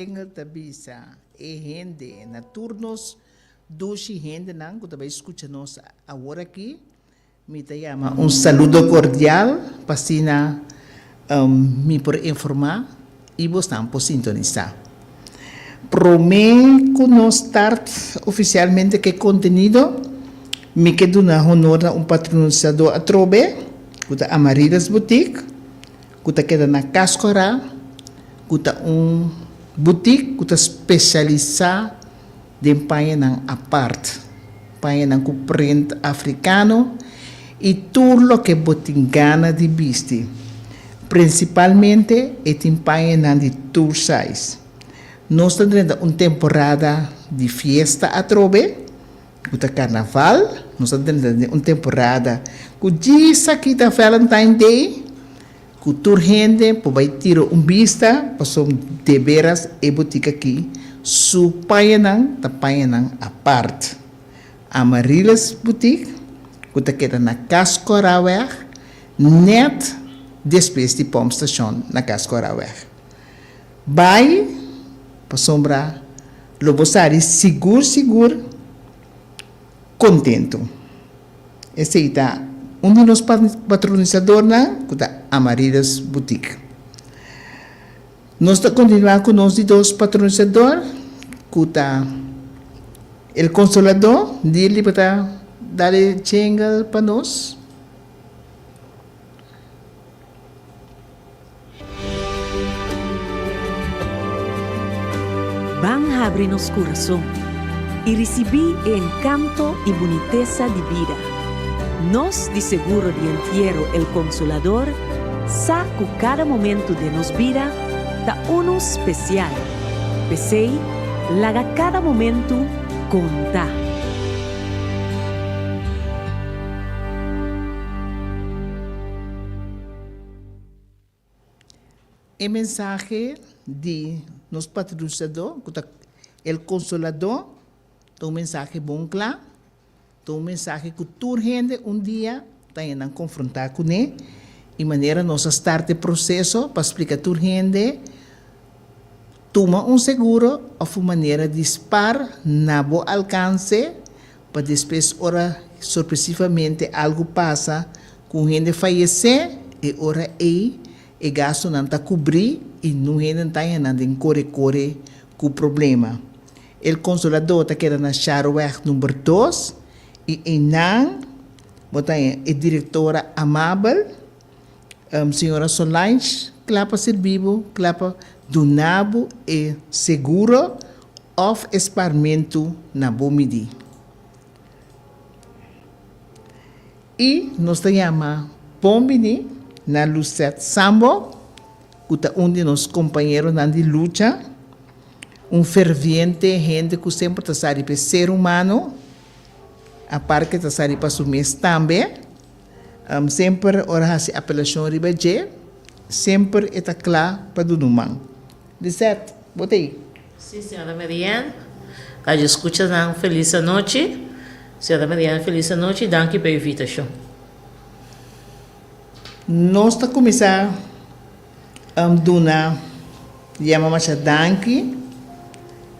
Engel ta bisa e hende, na tur nos dushi hendenan ku ta bai skucha nos awor aki, mi ta yama un saludo kordial pa asina mi por informá i bosnan por sintonisá. Promé ku nos start ofisialmente ku e kontenido, mi ke duna honor na un patronisadó atrobe, ku ta Amarilis Boutique, ku ta keda na Kaskora, ku ta un boutique ku ta spesialisá den pañanan apart, pañanan ku print afrikano i tur loke bo tin gana di bisti. Prinsipalmente e tin pañanan di tur size. Nos ta drenta un temporada di fiesta atrobe, ku ta karnaval, nos ta drenta den un temporada ku djis aki ta Valentine Day, Ku tur hende por bai tira un bista pasobra deberas e botika aki su pañanan ta pañanan apart. Amaryllis Boutique ku ta keda na Kaskoraweg nèt despues di pompstation na Kaskoraweg. Bai pasobra lo bo sali sigur sigur kontentu. Esei ta un di nos patronisadornan ku ta Amaryllis Boutique. Nos ta kontinuá ku nos di dos patronisador ku ta El Consolador, Dirly bo ta dal e jingle pa nos. Ban habri nos kurason i risibí e enkanto i bunitesa di bida. Nos di Seguro di Entiero El Consolador sa ku kada momentu den nos bida ta unu spesial. P'esei, laga kada momentu konta! E mensahe di nos Patrocinador, cu ta El Consolador, ta un mensahe bon cla, ta un mensahe cu tur hende un dia ta hende nan confronta cune, y manera nos a start e proceso pa splica tur hende, tuma un seguro of un manera di spar na bo alcance pa despues ora sorpresivamente algo pasa Ku un hende fayesé, e ora ei e gastunan ta kubrí i nun hende ta haña nan den kore kore ku problema. El Consolador ta keda na Scharweg number dos i einan bo ta haña e direktora amabel, señora Solange, kla pa sirbi bo, kla pa duna bo e seguro òf e sparmentu na bo midí. I nos ta yama bon bini na Lucette Sambo, ku ta un di nos kompañeronan di lucha, un ferviente hende ku semper ta sa riba e ser humano, apart ke ta sa riba su mes tambe. Semper ora hasi apelashon riba dje, semper e ta kla pa duna un man. Lucette, bo ta ei? Sí, señora Marianne. Radio escuchanan feliz anochi. Señora Marianne feliz anochi, danki pa e invitacion. Nos ta cuminsa duna yama masha danki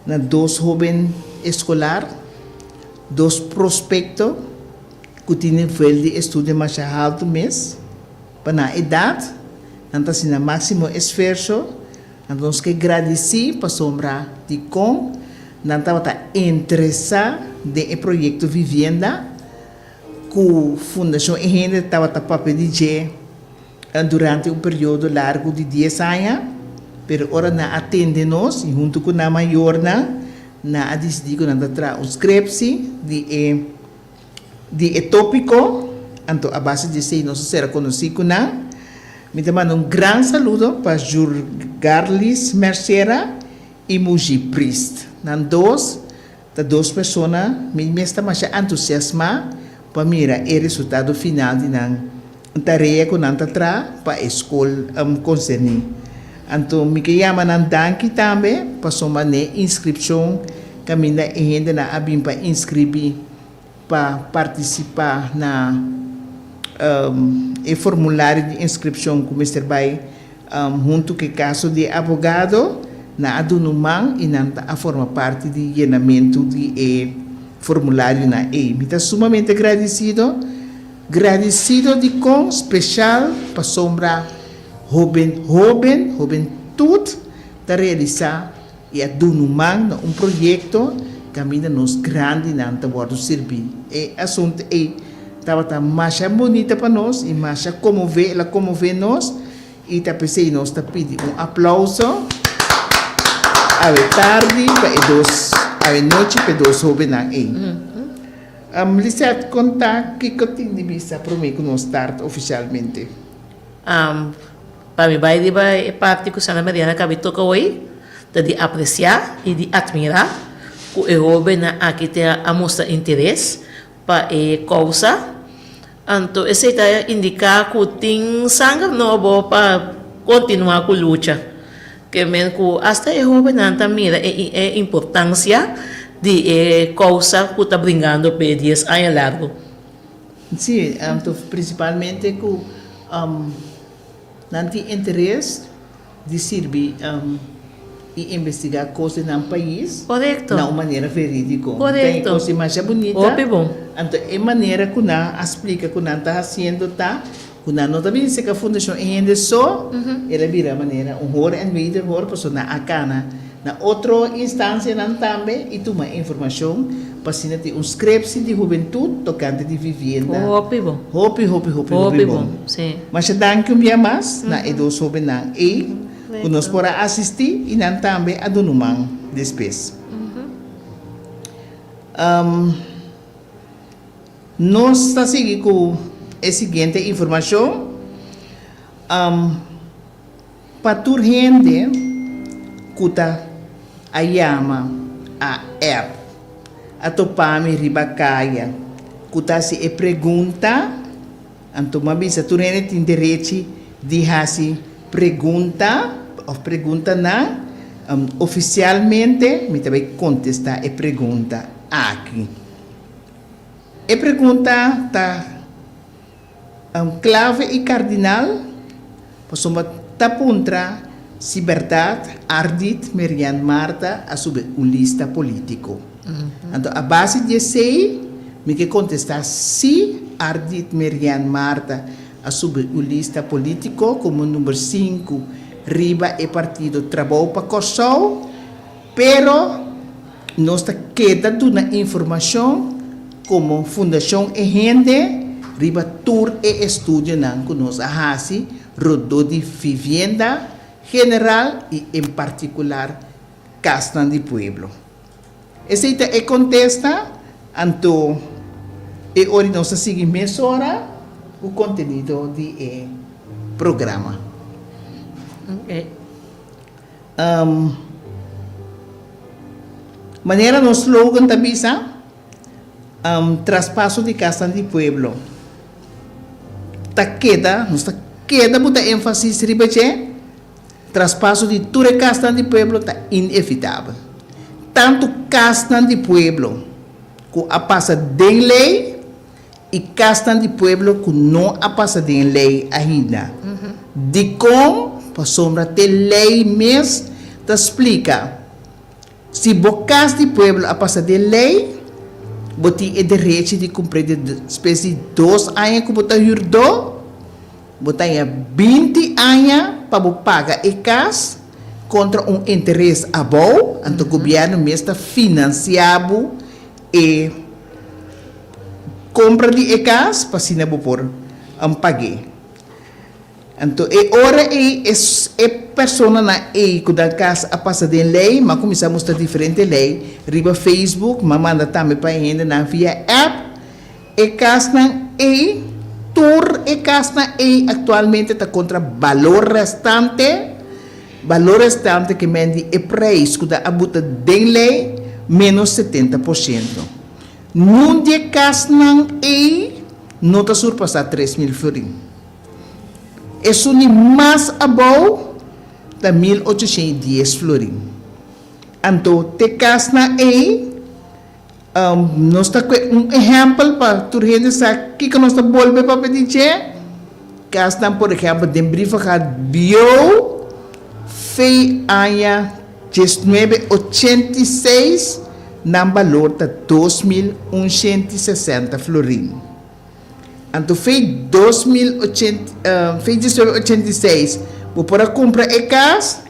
na dos hoben escolar, dos prospecto cu tin nivel di estudio masha halto mes pa nan edad, nan ta haci nan maximo esfuerzo. Anto nos ke gradisí pasobra dikon nan tabata interesá den e proyekto vivienda ku Fundashon E Hende tabata papia di dje durante un periodo largu di dies aña, pero ora nan a tende nos i huntu ku nan mayornan nan a disidí ku nan ta traha un skrepsi di e Di e tópiko, anto a base di esei nos a sera konosí ku nan. Mi ta manda un gran saludo pa Jurgarlis Mercera i Muji Priest. Nan dos ta dos persona mi mes ta masha antusiasmá pa mira e resultado final di nan tarea ku nan ta traha pa e skol konserní. Anto mi ke yama nan danki tambe pasobra n'e inskripshon kaminda e hendenan a bin pa inskribí pa partisipá na e formulario di inskripshon ku mester bai huntu ku e kaso di e abogado. Nan a duna un man i nan ta a forma parti di yenamentu di e formularionan ei. Mi ta sumamente gradisido, gradisido dikon speshal pasobra hoben hoben, hobentut ta realisá i a duna un man na un proyekto kaminda nos grandinan ta wòrdu sirbí. E asuntu ei tabata masha bunita pa nos i masha konmové, el a konmové nos. I ta p'esei nos ta pidi un aplauso awe tardi pa e dos, awe nochi pa e dos hóbennan ei. Lisette, konta kiko tin di bisa promé ku nos start ofishalmente. Pa mi bai riba e parti ku Santa Mariana kabi toka hoy, ta di apresiá i di atmirá ku e hóbennan aki ta a mustra interes pa e kousa. Anto esei ta indiká ku tin sanger nobo pa kontinuá ku lucha. Ke men ku asta e hóbennan ta mira e e importansia di e kousa ku ta bringando p'e dies aña largu. Sí, anto prinsipalmente ku nan tin interes di sirbi i investigá kos den nan pais na un manera verídiko. Ta e kos di masha bunita. Anto e manera ku nan a splika ku nan ta hasiendo ta ku nan no ta bini serka Fundashon e hende so, el a bira manera un hoor en wederhoor pasobra nan a kana na otro instansianan tambe i tuma informashon pa asina tin un skrepsi di hubentut tokante di vivienda. Hopi bon. Hopi, hopi, hopi, hopi bon. Masha danki un bia mas na e dos hobennan ei ku nos por a asistí i nan tambe a duna un man despues. Nos ta sigui ku e siguiente informashon. Pa tur hende ku ta a yama, a app, a topa mi riba kaya ku ta hasi e pregunta, anto mi a bisa tur hende tin derechi di hasi pregunta òf preguntanan, ofisialmente mi ta bai kontestá e pregunta aki. E pregunta ta. Un klave i kardinal, pasobra ta puntra si bèrdat Ardit Merian Martha a subi un lista polítiko. Anto a base di esei mi ke kontestá si Ardit Merian Martha a subi un lista polítiko komo number sinku riba e partido Trabou pa Kòrsou, pero Nos ta keda duna informashon komo Fundashon E Hende riba tur e estudionan ku nos a hasi rondó di vivienda general i en partikular kasnan di pueblo. Esei ta e kontesta, anto e ora nos ta sigui mesora ku kontenido di e programa. Manera nos slogan ta bisa, Traspaso di kasnan di pueblo ta keda, nos ta keda buta énfasis riba dje, traspaso di tur e kasnan di pueblo ta inevitabel. Tantu kasnan di pueblo ku a pasa den lei i kasnan di pueblo ku no a pasa den lei ainda. Dikon? Pasobra te lei mes ta splika, si bo kas di pueblo a pasa den lei, bo tin e derechi di kumpr'é despues di dos aña ku bo ta hürdó, bo ta haña binti aña pa bo paga e kas kontra un interes abou, anto gobièrnu mes ta finansiá bo e Compra di e cas pa asina bo por pag'é. Anto e ora ei e personanan ei cu nan cas a pasa den ley, m'a cuminsa mustra diferente ley riba Facebook, m'a manda tambe pa e hendenan via app. E casnan ei, tur e casnan ei actualmente ta contra balor restante, balor restante ke men di e prijs cu ta a buta den ley menos 70%. Niun di e kasnan ei no ta surpasá 3000 florin. Esun di mas abou ta 1810 florin. Anto te kasnan ei, nos ta kue un ehèmpel pa tur hende sa kiko nos ta bolbe papia di dje. Kasnan por ehèmpel den Brievengat bieu, fei aña. 1986 nan balor ta 2160 florin. Anto fei 2080, fei 1986 bo por a kumpra e kas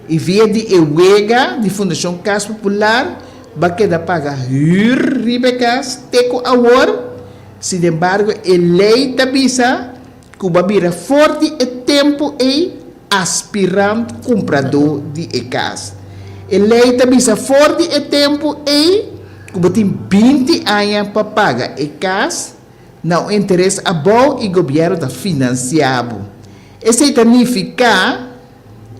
i via di e wega di Fundashon Kas Popular bo a keda paga hür riba e kas te ku awor. Sinembargo e lei ta bisa ku bo a bira for di e tempu ei aspirant kumpradó di e kas. E lei ta bisa for di e tempu ei ku bo tin 20 aña pa paga e kas na un interes abou i gobièrnu ta finansiá bo. Esei ta nifiká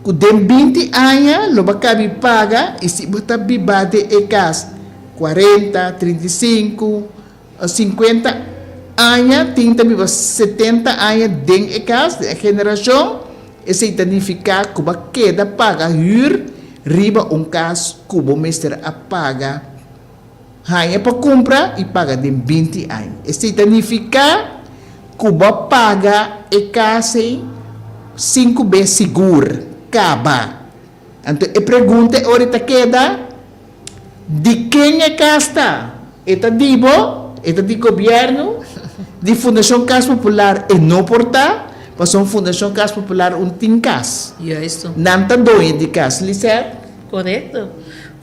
ku den 20 aña lo bo a kabi paga i si bo ta biba den e kas 40, 35, 50 aña, tin ta biba 70 aña den e kas, den e generashon, esei ta nifiká ku bo a keda paga hür riba un kas ku bo mester a paga haña pa kumpra i paga den 20 aña. Esei ta nifiká ku bo a paga e kas ei sinku bes sigur, kaba. Anto e pregunta e ora ta keda, Di ken e kas ta? E ta di bo? E ta di gobièrnu? Di Fundashon Kas Popular e no por ta, pasobra Fundashon Kas Popular un tin kas. Juisto. Nan ta doño di kas, Lisette. Korekto.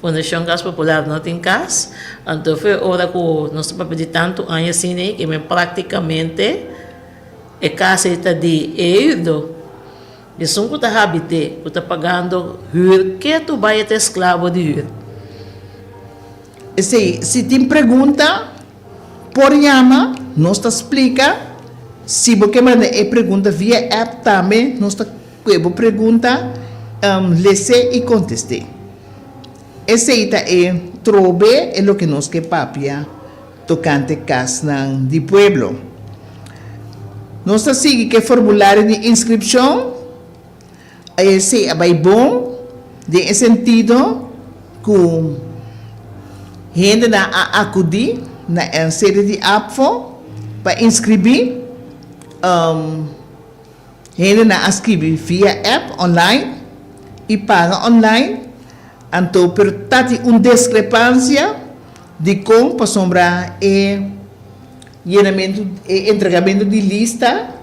Fundashon Kas Popular no tin kas. Anto fe ora ku nos ta papia di tantu aña asina ei, ke men praktikamente e kas ei ta di e hürdo. Esun ku ta habit'é, ku ta pagando hür, ketu bai e ta esklabo di hür. Esei, si tin pregunta, por yama, nos ta splika. Si bo ke manda e pregunta via app tambe, nos ta kue bo pregunta, les'é i kontest'é. Esei ta e trobe e loke nos ke papia tokante kasnan di pueblo. Nos ta sigui ku e formulario di inskripshon. Esei a bai bon den e sentido ku hendenan a akudí na e sede di ABVO pa inskribí. Hendenan a skibi via app online i paga online. Anto pero ta tin un diskrepansia dikon pasobra e Yenamentu, e entregamentu di lista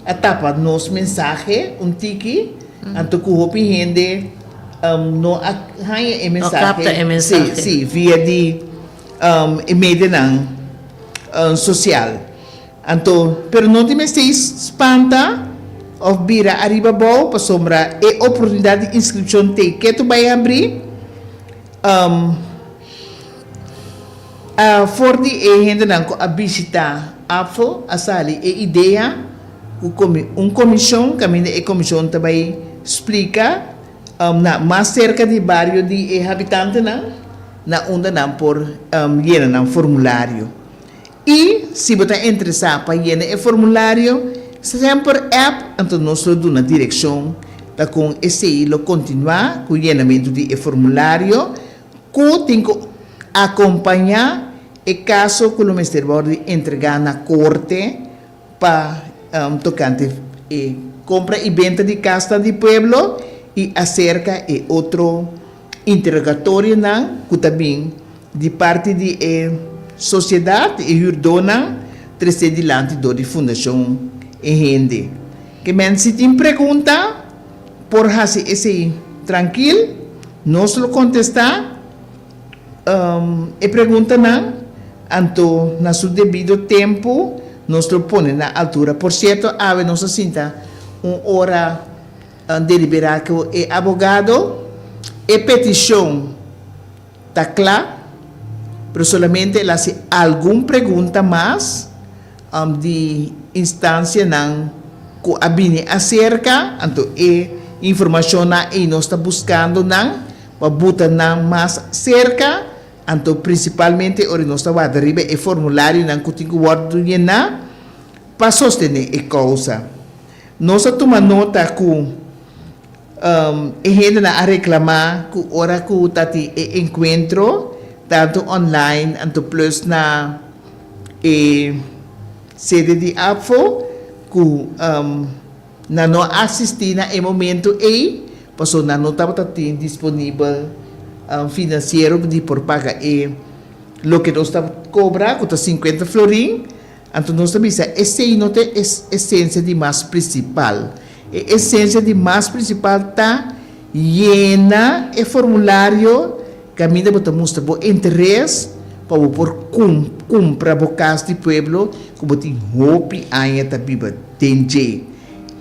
a tapa nos mensahe un tiki, anto ku hopi hende no a haña e No kapta e mensahe. mensahe. Sí, sí, via di e medianan sosial. Anto, pero no tin mester spanta òf bira ariba abou pasobra e oportunidat di inskripshon t'ei ketu bai habrí. For di e hendenan ku a bishitá APFO a sali e idea ku un komishon kaminda e komishon ta bai splika na mas serka di bario di e habitantenan na unda nan por yena nan formulario. I si bo ta interesá pa yena e formulario semper app anto nos lo duna direkshon ta kon esei lo kontinuá ku yenamentu di e formulario Ku tin ku akompañá e kaso ku lo mester wòrdu di entregá na korte pa tokante e kompra i benta di kasnan di pueblo i aserka e otro interogatorionan ku ta bin di parti di e sosiedat, e hürdónan tresé dilanti dor di Fundashon E Hende. Ke men si tin pregunta por hasi esei trankil. Nos lo kontestá e preguntanan, anto na su debido tempu nos lo pone na altura. Por sierto, awe nos a sinta un ora deliberá ku e abogado. E petishon ta kla, pero solamente el hasi algun pregunta mas di instansianan ku a bini aserka, anto e informashonnan ei nos ta buskando nan pa buta nan mas serka, anto prinsipalmente ora nos ta warda riba e formularionan ku tin ku wòrdu yená pa sostené e kousa. Nos a tuma nota ku e hendenan a reklamá ku ora ku ta tin e enkuentro tantu online anto plus na e sede di APFO ku nan no a asistí na e momento ei pasobra nan no tabata tin disponibel. finansiero di por paga e loke nos ta kobra ku ta sinkuenta florin. Anto nos ta bisa esei no ta e esensia di mas prinsipal. E esensia di mas prinsipal ta yena e formulario kaminda bo ta mustra bo interes pa bo por kumpra bo kas di pueblo ku bo tin hopi aña ta biba den dje.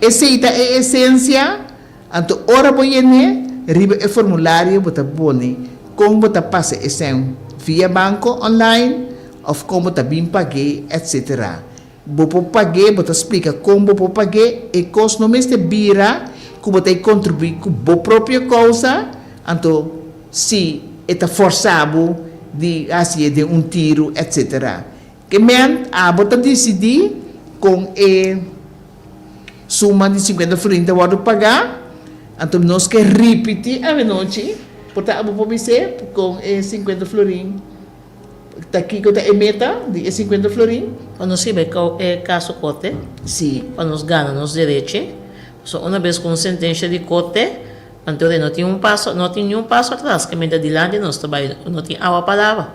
Esei ta e esensia. Anto ora bo yen'é, riba e formulario bo ta pone kon bo ta pasa e sèn via banko online òf kon bo ta bin pag'é etc. Bo por pag'é, bo ta splika kon bo por pag'é, e kos no mester bira ku bo ta e kontribuí ku bo propio kousa, anto si e ta fòrsá bo di hasié den un tiru etc. Ke men abo ta disidí kon e suma di sinkuenta florin ta wòrdu pagá, anto nos ke ripití awenochi, por ta abo por bis'é kon e sinkuenta florin ta kiko ta e meta di e sinkuenta florin? Pa nos hiba e kaso korte, Sí. pa nos gana nos derechi, pasobra una bes ku un sentensha di korte, anto no tin un paso, no tin niun paso atras, ke meta dilanti nos ta bai, no tin awa pa laba.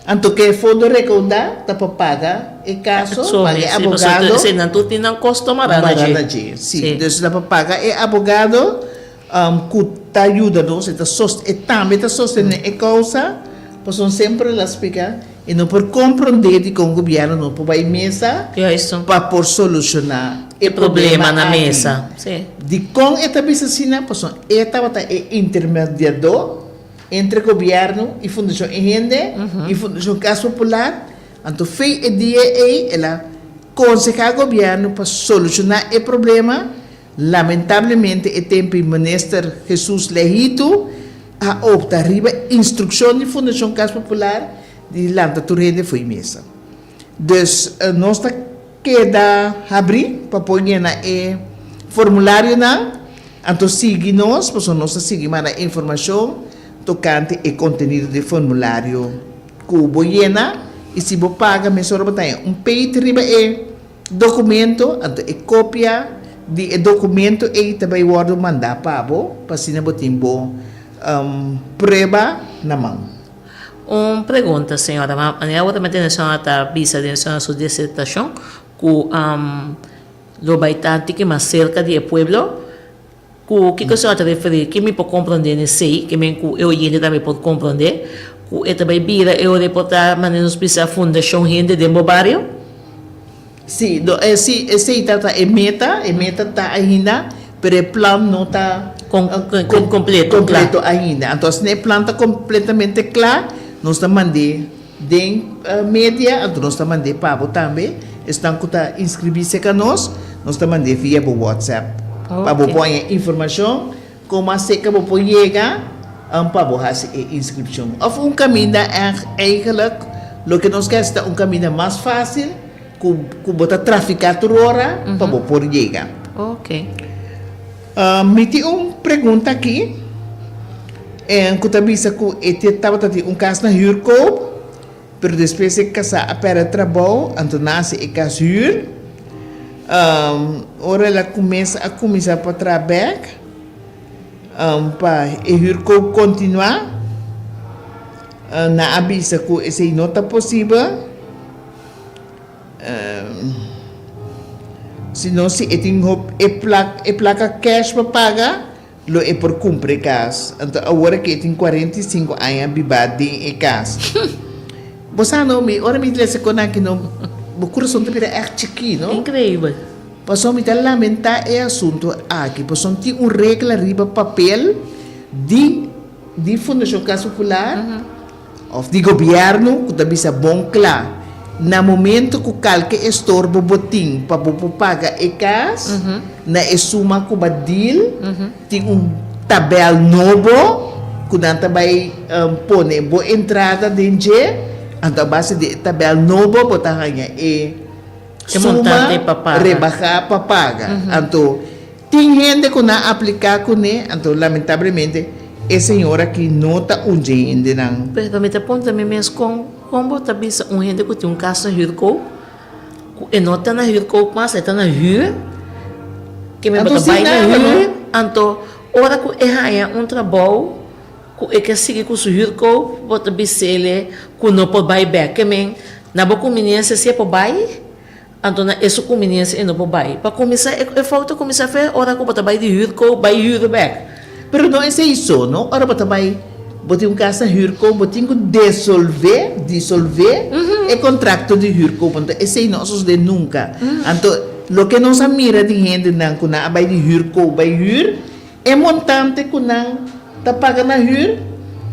Anto ke fondo rekoudá ta pa paga e kaso, paga e abogado. So, nan tur tin nan kosto mará na dje. Mará na dje, si. Dus ta pa paga e abogado ku ta yuda nos, e ta e tambe ta sostené e kousa, pasobra semper el a splika e no por komprondé dikon gobièrnu no por bai mesa pa por solushoná e problema na mesa. Dikon e ta bisa asina? Pasobra e tabata e intermediadó. Entre gobièrnu i Fundashon E Hende i Fundashon Kas Popular, anto fei e dia ei el a konsehá gobièrnu pa solushoná e problema. Lamentablemente e tempu ei Minister Jesus Lehitu a opta riba instrukshon di Fundashon Kas Popular di lanta tur hende fo'i mesa. Dus nos ta keda habrí pa por yena e formularionan, anto sigui nos pasobra nos ta sigui manda informashon tokante e kontenido di e formulario ku bo yena i si bo paga mesora bo ta haña un peit riba e dokumento, anto e kopia di e dokumento ei ta bai wòrdu mandá pa bo pa asina bo tin bo prueba na man. Un pregunta, señora. Ma manera bo ta mete den señora ta bisa den señora su disertacion cu lo bay ta tiki mas cerca di e pueblo. Cu kico señora ta referi? Ki mi por comprende den esey? Ke men cu e oyente tambe por comprende? Cu e ta bay bira e ora e por ta manera nos bisa fundacion hende den bo bario? Sí, do, e, sí, esei ta ta e meta, e meta ta ainda, pero e plan no ta Con, con, completo, completo ainda. Anto asina e plan ta completamente cla, nos ta mand'é den media, anto nos ta mand'é pa bo tambe, esnan cu ta inscribí cerca nos, nos ta mand'é via bo WhatsApp, pa bo por haña informacion Como acerca bo por yega pa bo haci e inscripcion? Of un caminda eigenlijk loke nos ke haci ta un caminda mas facil cu cu bo ta trafica tur ora pa bo por yega. Ok. Mi tin un pregunta aki cu ta bisa cu e tabata tin un cas na huurkoop Pero despues e kasá a pèrdè trabou, anto nase e kas hür. Ora el a kuminsá a kuminsá pa traha bèk pa e hürkoop kontinuá, nan a bisa ku esei no ta posibel, sino si e tin e plaka kèsh pa paga. Lo e por cumpra e cas. Anto awor aki e tin 45 aña biba den e cas. Bo sa no, mi ora mi lesa con aki no, bo curason ta bira echt chikí, no? Increíbel. Pasobra mi ta lamenta e asunto aki, pasobra tin un regla riba papel di di Fundacion Cas Popular, Of di gobierno cu ta bisa bon cla, na momento cu calke estorbo bo tin pa bo por paga e cas, na e suma cu ba deal, tin un tabel nobo cu nan ta bay pone bo entrada den dje, anto a base di e tabel nobo bo ta haya e suma rebaha pa paga. Anto. Tin hende ku nan apliká kuné, anto lamentablemente e señor aki no ta un dje hendenan. Pero mi ta puntra mi mes kon kon bo ta bisa un hende ku tin un kas na hürkoop ku e no ta na hürkoop mas e ta na hür ke men bo ta bai na hür anto ora ku e haña un trabou. ku e ke sigui ku su hürkoop, bo ta bis'ele ku no por bai bèk. Ke men, na bo kuminiensia si e por bai, anto na e su kuminiensia e no por bai. Pa kuminsá, e fout ta kuminsá fe ora ku bo ta bai di hürkoop bai hür bèk. Pero no esei so, no. Ora bo ta bai, bo tin un kas na hürkoop, bo tin ku desolvé, disolvé, e kontrakto di hürkoop. Anto esei no a sosodé nunka. Anto loke nos a mira di hendenan ku nan a bai di hürkoop bai hür, E montante ku nan ta paga na hür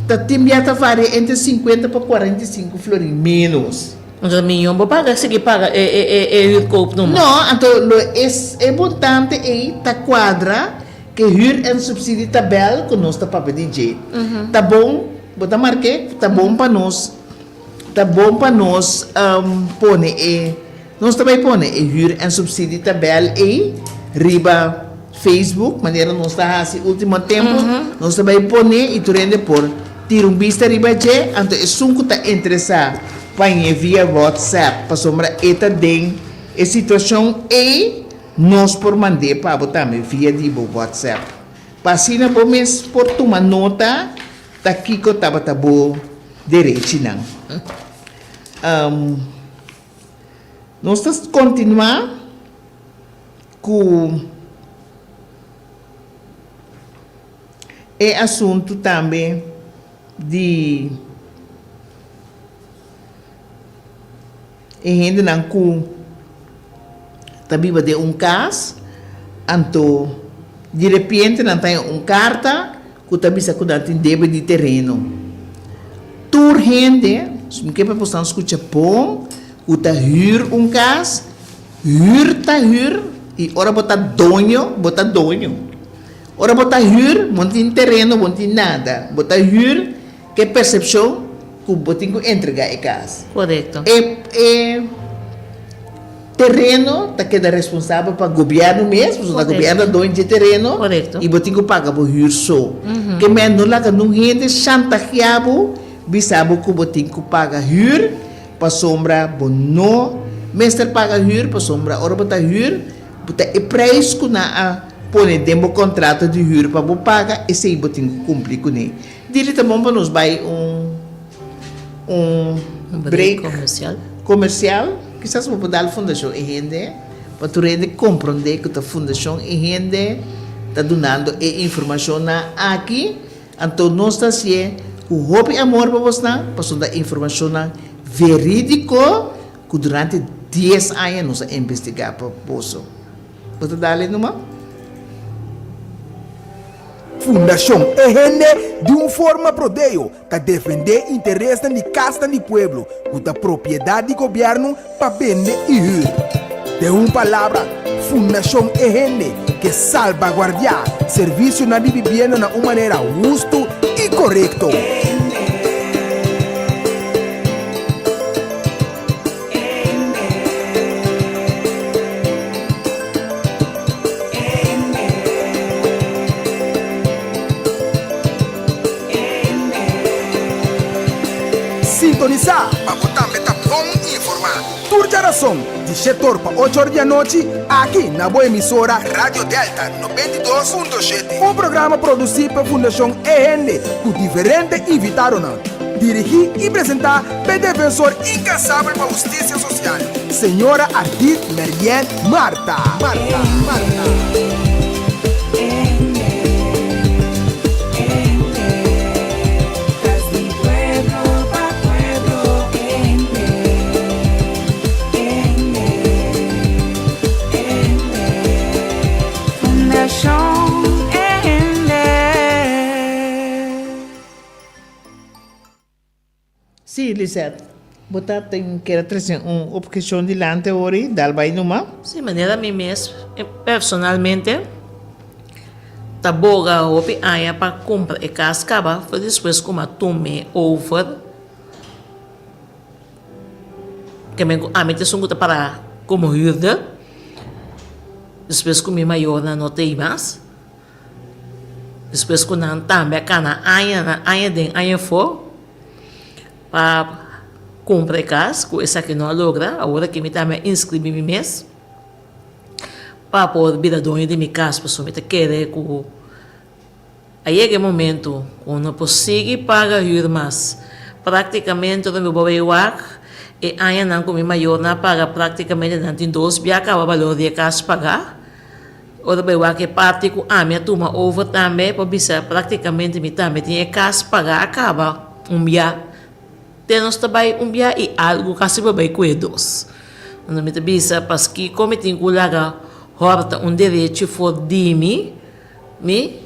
ta tin bia ta varia entre sinkuenta pa 45 florin ménos. Anto miyon bo paga sigui paga e e e hürkoop numa? No, anto lo es e montante ei ta kuadra ku e hür en supsidie tabèl ku nos ta papia di dje. Ta bon, bo ta mark'é, ta bon pa nos, ta bon pa nos pone e. Nos ta bai pone e hür en subsidie tabel ei riba Facebook, manera nos ta hasi ultimo tempu. Nos ta bai pone i tur hende por tira un bista riba dje. Anto esun ku ta interesá pañ'é via WhatsApp, pasobra e ta den e situashon ei, nos por mand'é pa bo tambe via di bo WhatsApp. Pa asina bo mes por tuma nota ta kiko tabata bo derechinan. Nos ta kontinuá ku e asuntu tambe di e hendenan ku ta biba den un kas, anto di repente nan ta haña un karta ku ta bisa ku nan tin debe di tereno. Tur hende, mi ke pa boso nan skucha bon, ku ta hür un kas, hür ta hür i ora bo ta doño, bo ta doño. Ora bo ta hür, bo no tin tereno, bo no tin nada. Bo ta hür ku e persepshon ku bo tin ku entregá e kas. Korekto. E e Tereno ta keda responsabel pa gobièrnu mes, pasobra ta gobièrnu ta doño dje tereno i bo tin ku paga bo hür so. Ke men no laga nun hende shantagiá bo, bisa bo ku bo tin ku paga hür, pasobra bo no mester paga hür, pasobra ora bo ta hür, bo ta e preis ku nan a pone den bo kontrato di hür pa bo paga, esei bo tin ku kumpli kuné. Dili ta bon pa nos bai un un break comercial. Kisas bo por dal Fundashon E Hende pa tur hende komprondé ku ta Fundashon E Hende ta dunando e informashonnan aki. Anto nos ta hasié ku hopi amor pa bosnan pasobra ta informashonnan verídiko ku durante dies aña nos a investigá pa boso. Bo ta dal e numa? Fundashon E Hende di un forma prodeo ta defendé interesnan di kasnan di pueblo ku ta propiedat di gobièrnu pa bende i hür. Den un palabra, Fundashon E Hende ke salbaguardiá servisionan di bibienda na un manera hustu i korekto. Sintonisá pa bo tambe ta bon informá. Tur djarason di shetor pa ochor di anochi aki na bo emisora Radio Delta 92.7. Un programa produsí pa Fundashon E Hende ku diferente invitadonan. Dirigí i presentá p'e defensor inkansabel pa hustisia sosial, señora Ardith Merien Martha. Martha. Martha. Sí, Lisette, bo ta tin kere trese un obheshon dilanti awor dal bai numa? Sí, manera mi mes personalmente ta boga hopi aña pa kumpra e kas kaba, for despues ku mi a tum'é over, ke men ku ami ta esun ku ta para komo hürder, despues ku mi mayornan no ta ei mas. Despues ku nan tambe a kana aña na aña den aña afó pa kumpra e kas, ku esaki no a logra. Awor aki mi tambe a inskribí mi mes pa por bira doño di mi kas, pasobra mi ta kere ku. A yega e momento ku no por sigui paga hür mas. Práktikamente ora mi bo bai wak, e añanan ku mi mayornan a paga práktikamente nan tin dos bia kaba balor di e kas pagá. Ora bai wak e parti ku ami a tuma over tambe por bisa práktikamente mi tambe tin e kas pagá a kaba un bia. Te nos ta bai un bia i algu kasi por bai ku e dos. Anto mi ta bisa paskiko mi tin ku laga hòrta un derechi for di mi, mi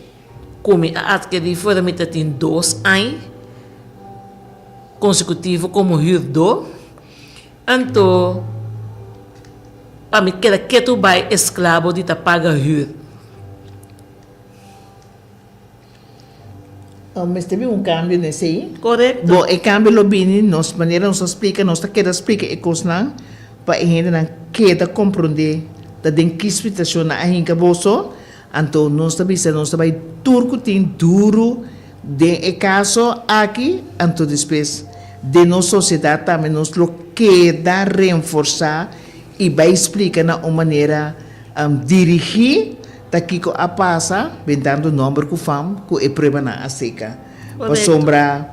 ku mi a atkerí fuera mi ta tin dos añ konsekutivo komo hürdó. Anto pa mi keda ketu bai esklabo di ta paga hür. Mester bin un kambio na esei. Korekto. Bo, e kambio lo bini nos manera nos a splika, nos ta keda splika e kosnan pa e hendenan keda komprondé ta den ki situashon nan a hinka boso. Anto nos ta bisa nos ta bai tur ku tin duru den e kaso aki, anto despues den nos sosiedat tambe nos lo keda renforsá i bai splika na un manera dirigí ta kiko a pasa bentando nòmber ku fam ku e pruebanan a seka. Pasobra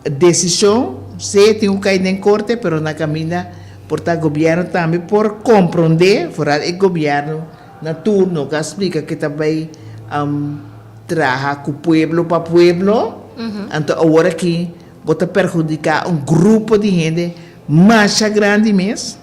desishon sí tin ku kai den korte pero na kaminda por ta gobièrnu tambe por komprondé, foral e gobièrnu Na turno ku a splika ke ta bai traha ku pueblo pa pueblo, anto awor aki bo ta perhudiká un grupo di hende masha grandi mes,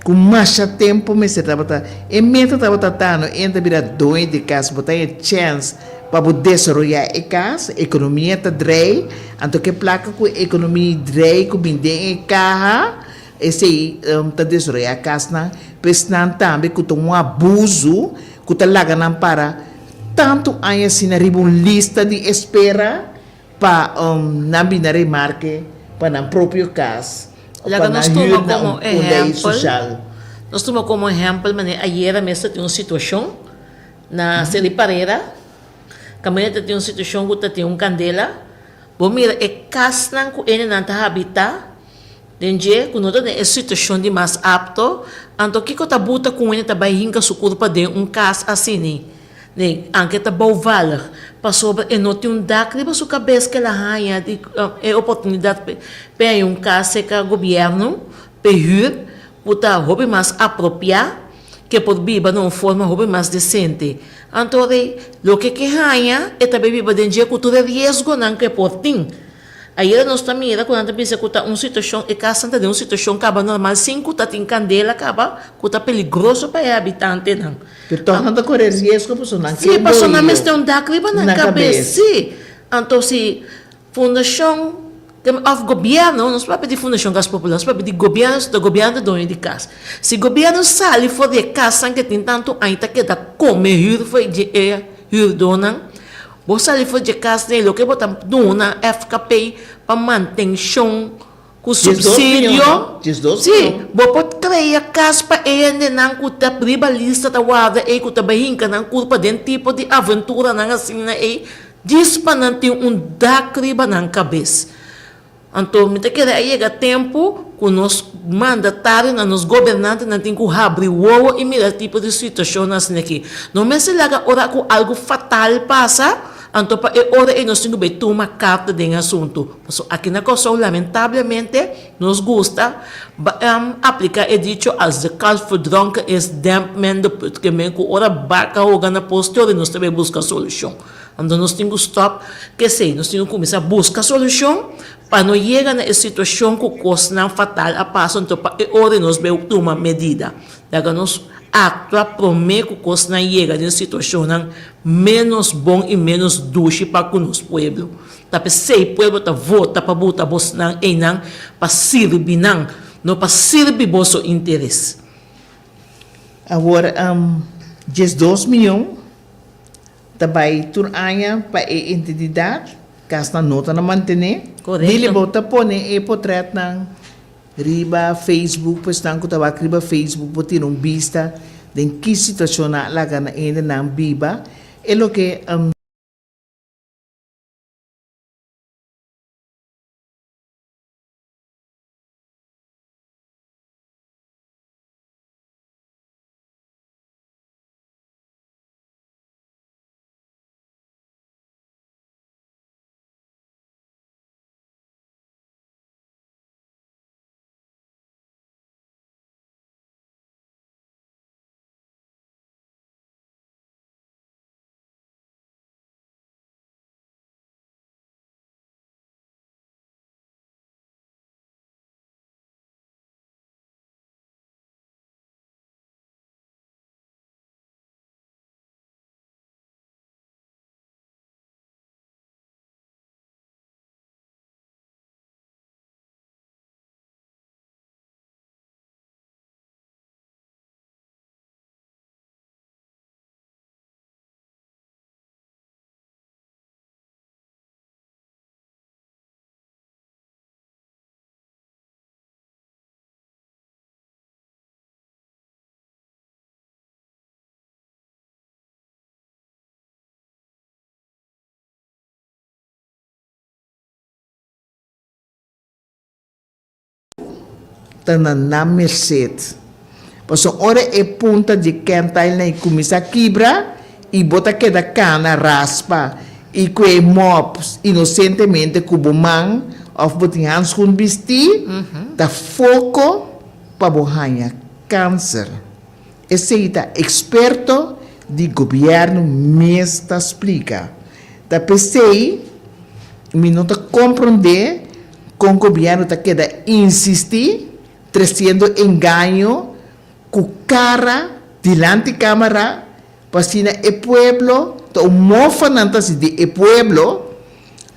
ku masha tempu mester tabata, e meta tabata ta no enta bira doño di kas, bo ta haña chèns pa bo desaroyá e kas, ekonomia ta drei, anto ke plaka ku ekonomia drei ku bin den e kaha, Esei ta desaroyá kasnan pa esnan tambe ku ta un abusu ku ta laga nan para tantu aña asina riba un lista di espera pa nan bini a remarke pa nan propio kas òf pa Laga nan nos tuma hür na komo un lei ehèmpel, soshal. nos tuma komo ehèmpel manera ayera mes ta tin un situashon na Seri Parera, kaminda ta tin un situashon ku ta tin un kandela, bo mira e kasnan ku hendenan ta habitá, Den dje ku no ta den e situashon di mas apto, anto kiko ta buta ku un hende ta bai hinka su kurpa den un kas asini? Den, anke ta bouwvallig, pasobra e no tin un dak riba su kabes ku el a haña di e oportunidat p'e haña un kas serka gobièrnu p'e hür ku ta hopi mas apropiá, ku e por biba na un forma hopi mas desente. Anto rei, loke ke haña e ta bai biba den dje ku tur e riesgonan ku e por tin. Ayera nos ta mira ku nan ta bisa ku ta un situashon, e kasnan ta den un situashon kaba normal sin ku ta tin kandela kaba ku ta peligroso pa e habitantenan. Pero tòg nan ta kore riesgo pasobra nan Sí, ke pasobra nan boyo mester un dak riba nan na kabes, kabes. sí. Anto si fundashon òf gobièrnu, nos papia di fundashon Kas Popular, nos papia di gobièrnu, ta gobièrnu ta doño di kas. Si gobièrnu sali for di e kasnan ke tin tantu aña ta keda kome hür for di e hürdónan, Bo sali for dje kas n'e loke bo ta duna FKP pa mantenshon ku supsidio. Sí, bo por krea kas pa e hendenan ku ta riba lista ta warda ei ku ta bai hinka nan kurpa den tipo di aventuranan asina ei djis pa nan tin un dak riba nan kabes. Anto mi ta kere a yega tempu ku nos mandatarionan, nos gobernantenan tin ku habri wowo i mira tipo di situashonnan asina aki. No mester laga ora ku algu fatal pasa, anto pa e ora ei nos tin ku bai tuma karta den e asuntu. Pasobra aki na Kòrsou lamentablemente nos gusta aplika e dicho als de kalf verdronken is, dempt men de put. Ke men ku ora baka hoga na pos te ora nos ta bai buska solushon. Anto nos tin ku stòp kesei, nos tin ku kuminsá buska solushon pa no yega na e situashon ku kosnan fatal a pasa, anto pa e ora nos bai tuma medida. Laga nos aktua promé ku kosnan yega den situashonnan ménos bon i ménos dushi pa ku nos pueblo. Ta p'esei pueblo ta vota pa buta bosnan einan pa sirbi nan, no pa sirbi boso interes. Awor, 12 miyon Ta bai tur aña pa e entidad, casnan no ta na mantene. Correcto. Lili bo ta pone e potretnan riba Facebook pa esnan cu ta wak riba Facebook por tira un bista den ki situacion nan a laga nan hendenan biba e loke. ta na nan merced. Pasobra ora e punta di kentailnan ei kuminsá kibra i bo ta keda kana raspa i ku e mòp inosentemente ku bo man òf bo tin hanskun bistí, ta foko pa bo haña kanser. Esei ta eksperto di gobièrnu mes ta splika. Ta p'esei mi no ta komprondé kon gobièrnu ta keda insistí tresiendo engaño ku kara dilanti kámara pa asina e pueblo ta un mofa nan ta hasi di e pueblo,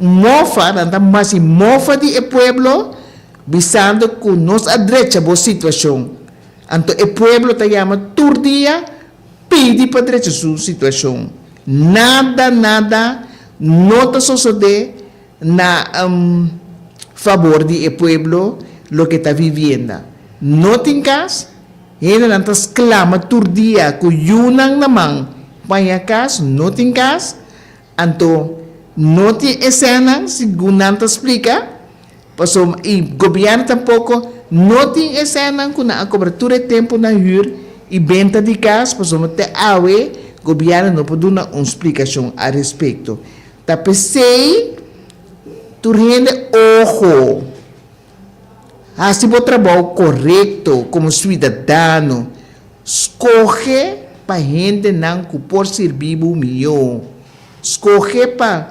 un mofa nan ta hasi mofa di e pueblo bisando ku nos a drecha bo situashon anto e pueblo ta yama tur dia pidi pa drecha su situashon nada nada no ta sosode na fabor di e pueblo loke ta vivienda. No tin kas, hendenan ta sklama tur dia ku yunan na man paña kas, no tin kas, anto no tin esenan segun nan ta splika, pasobra i gobièrnu tampoko no tin esenan ku nan a kobra tur e tempu na hür i benta di kas, pasobra te awe gobièrnu no por duna un splikashon al respekto. Ta p'esei tur hende oho. Hasi bo trabou korekto komo suidadano. Skohe pa hendenan ku por sirbi bo mihó. Skohe pa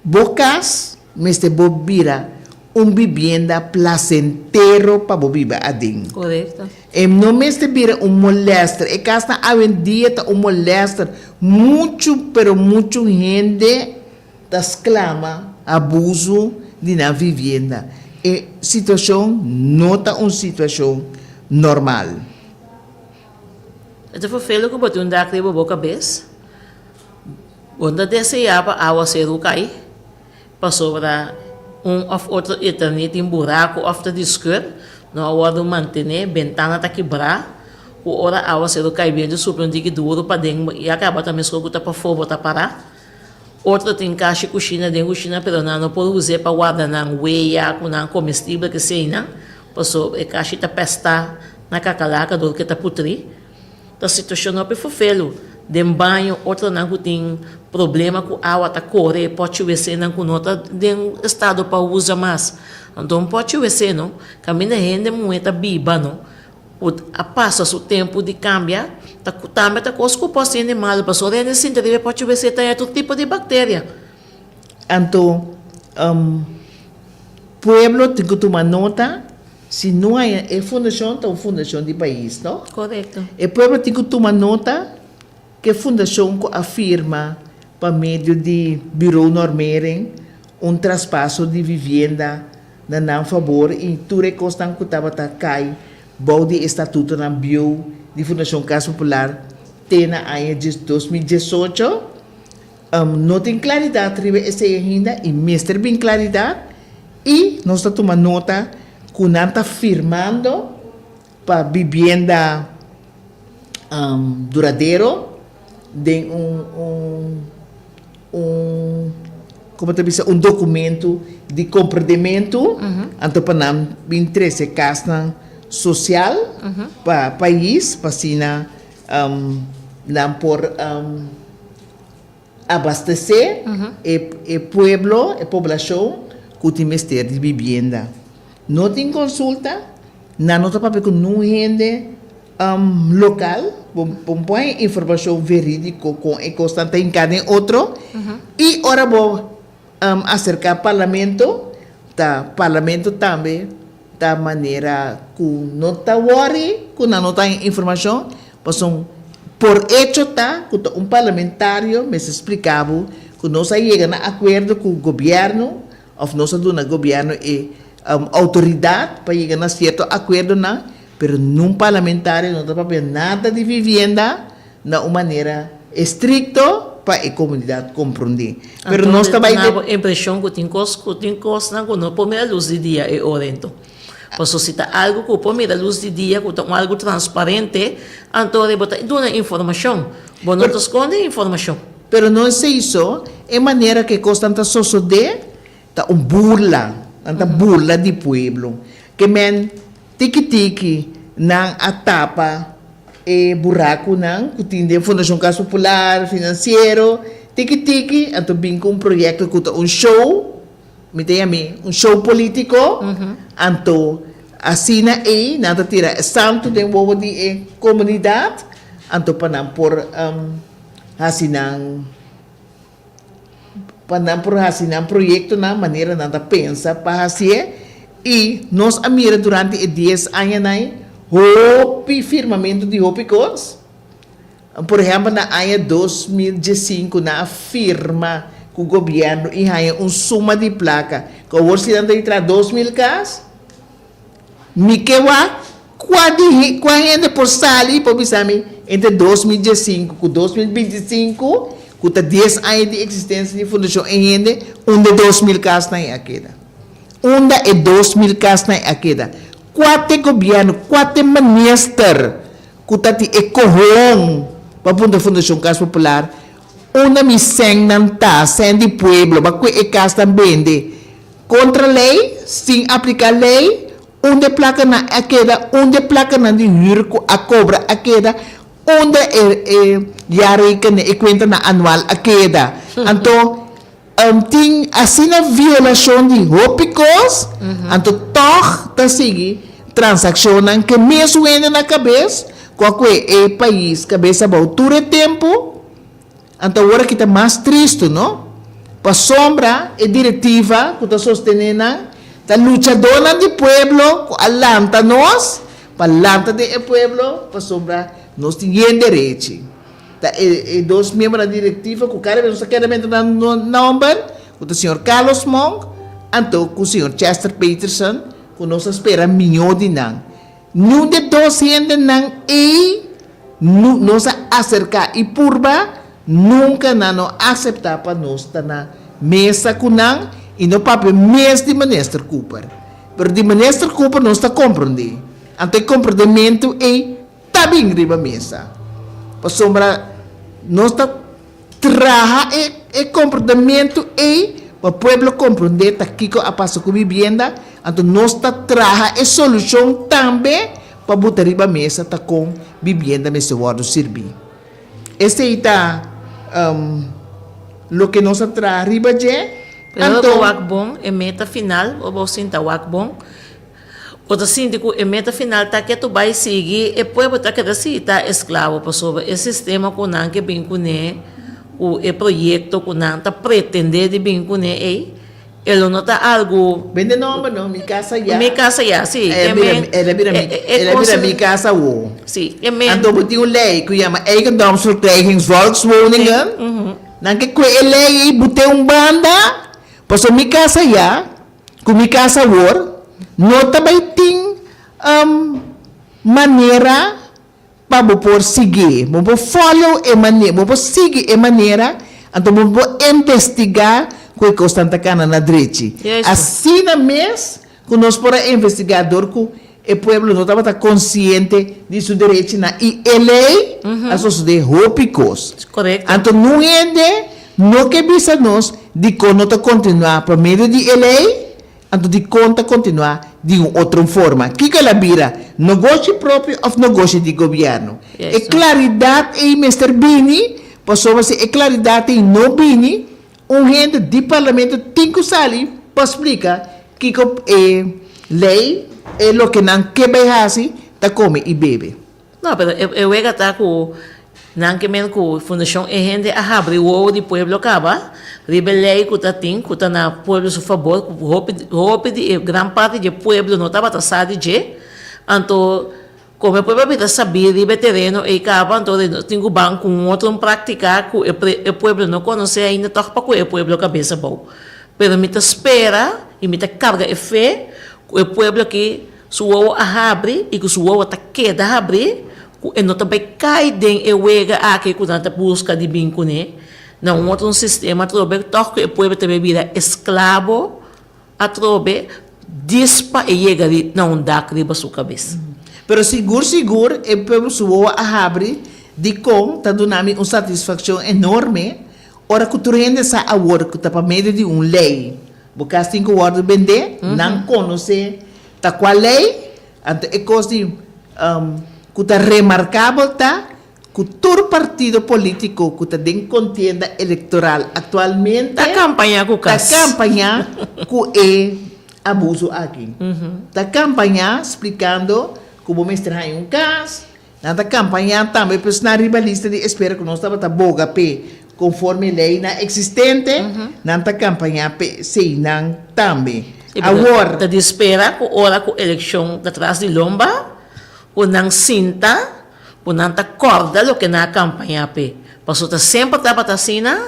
bo kas mester bo bira un bibienda plasentero pa bo biba aden. Korekto. E no mester bira un molester. E kasnan awendia ta un molester. Muchu, pero muchu hende ta sklama abuso di nan vivienda. E situashon no ta un situashon normal. E ta ferfelu ku bo tin un dak riba bo kabes. Bo no ta deseá pa awaseru kai. Pasobra un òf otro eternit tin buraku òf ta di skùr, no a wòrdu mantené, bentana ta kibrá, ku ora awaseru kai bientu supla un tiki duru paden i a kaba ta meskos ku ta pafó bo ta pará. Otro tin kashi kushina den kushina pero nan no por us'é pa warda nan weya ku nan komestibel keseinan, pasobra e kashi ta pèstá na kakalaka dor ke ta putrí. Ta situashon hopi fofelu. Den baño otronan ku tin problema ku awa ta kore pochi wc-nan ku no ta den estado pa usa mas. Anto un pochi wc no kaminda hende muhé ta biba no ku a pasa su tempu di kambia ta tambe ta kos ku por hasi hende malu pasobra ora hende sinta riba e pochi wc ta haña tur tipo di bakteria. Anto pueblo tin ku tuma nota. Si no hay e fundacion ta un fundacion di pais, no? Correcto. E pueblo tin cu tuma nota cu e fundacion cu a firma pa medio di Bureau Normering un traspaso di vivienda na nan fabor y tur e cosnan cu tabata cay bou di e statutonan bieu di Fundacion Cas Popular te na aña 2018, No tin claridad riba esey ainda y mester bin claridad y nos ta tuma nota cu nan ta firmando pa bibienda duradero den un un un como ta bisa un documento di comprendemento anto pa nan bin trece casnan social pa pais pa asina nan por abastesé e pueblo, e poblashon ku tin mester di bibienda. No tin konsulta, nan no ta papia ku niun hende lokal, bo por haña informashon verídiko kon e kosnan ta hinká den otro i ora bo aserká parlamento, ta parlamento tambe ta manera ku no ta wòri ku nan no ta haña informashon, pasobra por echo ta ku ta un parlamentario mester splika bo ku nos a yega na akuerdo ku gobièrnu òf nos a duna gobièrnu e outoridat pa yega na sierto akuerdonan, pero nun parlamentario no ta papia nada di vivienda na un manera estrikto pa e komunidat komprondé. Pero nos ta bai Anto bo impreshon ku tin kos ku tin kosnan ku no por mira lus di dia e ora ento. Pasobra si ta algu ku por mira lus di dia ku ta un algu transparente, anto bo ta duna informashon. Bo no ta skonde informashon. Pero no esei so, e manera ku e kosnan ta sosodé ta un burla. Nan ta burla di pueblo. Ke men tiki tiki nan a tapa e burakunan ku tin den Fundashon Kas Popular, finansiero, tiki tiki anto bin ku un proyekto ku ta un show, mi ta yam'é un show polítiko, anto asina ei nan ta tira e santu den wowo di e komunidat, anto pa nan por hasi nan. Pa nan por hasi nan proyektonan manera nan ta pensa pa hasié i nos a mira durante e dies añanan hopi firmamentu di hopi kos. Por ehèmpel na aña 2015 nan a firma ku gobièrnu i haña un suma di plaka ku awor si nan ta di traha 2000 kas. Mi ke wak kua di kua hende por sali i por bisa mi entre 2015 ku 2025, ku ta dies aña di eksistensia di Fundashon E Hende, unda e 2000 kasnan ei a keda? Unda e 2000 kasnan ei a keda? Kua t'e gobièrnu, kua t'e minister ku ta tin e kohon pa puntra Fundashon Kas Popular unda mi sènnan ta, sèn di pueblo, ba kue e kasnan bende? Kontra lei, sin apliká lei, unda e plakanan a keda, unda e plakanan di hür ku a kobra a keda, unda e e jaarrekening, e kuentanan anual a keda. Anto tin asina violashon di hopi kos, anto tòg ta sigui transakshonnan ku e mesun hende na kabes ku a kue e pais kabes abou tur e tempu. Anto awor aki ta mas tristu, no? Pasobra e direktiva ku ta sostené nan ta luchadónan di pueblo ku a lanta nos pa lanta den e pueblo pasobra nos tin yen derechi. Ta e e dos miembronan di direktiva ku kada bes nos ta keda menta nan nòmber, ku ta señor Carlos Monk anto ku señor Chester Peterson ku nos a spera mihó di nan. Niun di e dos hendenan ei nu nos a aserká i purba, nunka nan no aseptá pa nos ta na mesa ku nan i no papia mes di Minister Cooper. Pero di Minister Cooper nos ta komprondé. Anto e komprondementu ei ta bin riba mesa. Pasobra nos ta traha e e komportamentu ei pa pueblo komprondé ta kiko a pasa ku bibienda, anto nos ta traha e solushon tambe pa buta riba mesa ta kon bibienda mester wòrdu sirbí. Esei ta loke nos a traha riba dje, Pero anto. bo wak bon e meta final, bo bo sinta wak bon. Bo ta sinti ku e meta final ta ke tu bai sigui e pueblo ta keda sigui ta esklabo pasobra e sistema ku nan ke bin kuné ku e proyekto ku nan ta pretendé di bin kuné ei e lo no ta algu. Bende nomber no, mi casa ya. Mi casa ya, si. El a bira, el a bira mi, el a bira mi casa awo. Si, e men. Anto bo tin un lei ku yama Eigendomsverkrijgingsvolkswoningen. Nan ke kue e lei ei bot'é un banda pasobra mi casa ya. Ku mi kas awor no ta bai tin manera pa bo por sigui. Bo por follow e manera, bo por sigui e manera, anto bo por investigá ku e kosnan ta kana na drechi. Asina mes ku nos por a investigá dor ku e pueblo no tabata konsiente di su derechinan i e lei a sosodé hopi kos. Anto nun hende no ke bisa nos dikon no ta kontinuá pa medio di e lei, anto dikon ta kontinuá di un otro forma. Kiko el a bira? Nogoshi propio òf nogoshi di gobièrnu? E klaridat ei mester bini, pasobra si e klaridat ei no bini, Un hende di parlamento tin ku sali pa splika kiko e lei, e loke nan ke bai hasi, ta kome i bebe. No, pero e wega ta ku nan ke men ku Fundashon E Hende a habri wowo di pueblo kaba riba e lei ku ta tin ku ta na pueblo su fabor ku hopi hopi di e gran parti di e pueblo no tabata sa di dje anto Como e pueblo a bira sabí riba e tereno ei caba, anto nos tin cu ban cu un otro un practica cu e e pueblo no conoce ainda toch pa cu e pueblo cabes abou. Pero mi ta spera y mi ta carga e fe cu e pueblo aki su wowo a habri y cu su wowo ta keda habri cu e no ta bay cay den e wega aki cu nan ta busca di bin cune na un otro un sistema atrobe toch cu e pueblo ta bay bira esclavo Atrobe, dis pa e yega ri na un dak riba su kabes. Pero sigur sigur e pueblo su wowo a habri, dikon ta duna mi un satisfakshon enorme ora ku tur hende sa awor ku ta pa medio di un lei. Bo kas tin ku wòrdu bendé, nan konosé ta kua lei, anto e kos di ku ta remarkabel ta ku tur partido polítiko ku ta den kontienda elektoral aktualmente Ta kampañá ku ta kas. kampañá ku e abuso aki. Ta kampañá splikando ku bo mester haña un kas, Nan ta kampañá tambe pa esnan riba lista di espera ku nos tabata boga p'e konforme leinan eksistente, nan ta kampañá p'e eseinan tambe. Awor. Ta di spera ku ora ku elekshon ta tras di lomba, ku nan sinta, ku nan ta kòrda loke nan a kampañá p'e. Pasobra ta semper tabata asina,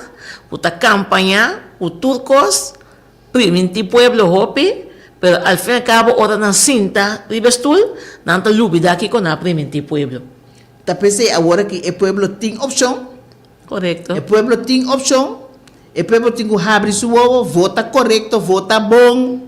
ku ta kampañá ku tur kos, Primintí pueblo hopi, pero al fin al cabo ora nan sinta riba e stul, nan ta lubida kiko nan a primintí pueblo. Ta p'esei awor aki e pueblo tin opshon. Korekto. E pueblo tin opshon. E pueblo tin ku habri su wowo, vota korekto, vota bon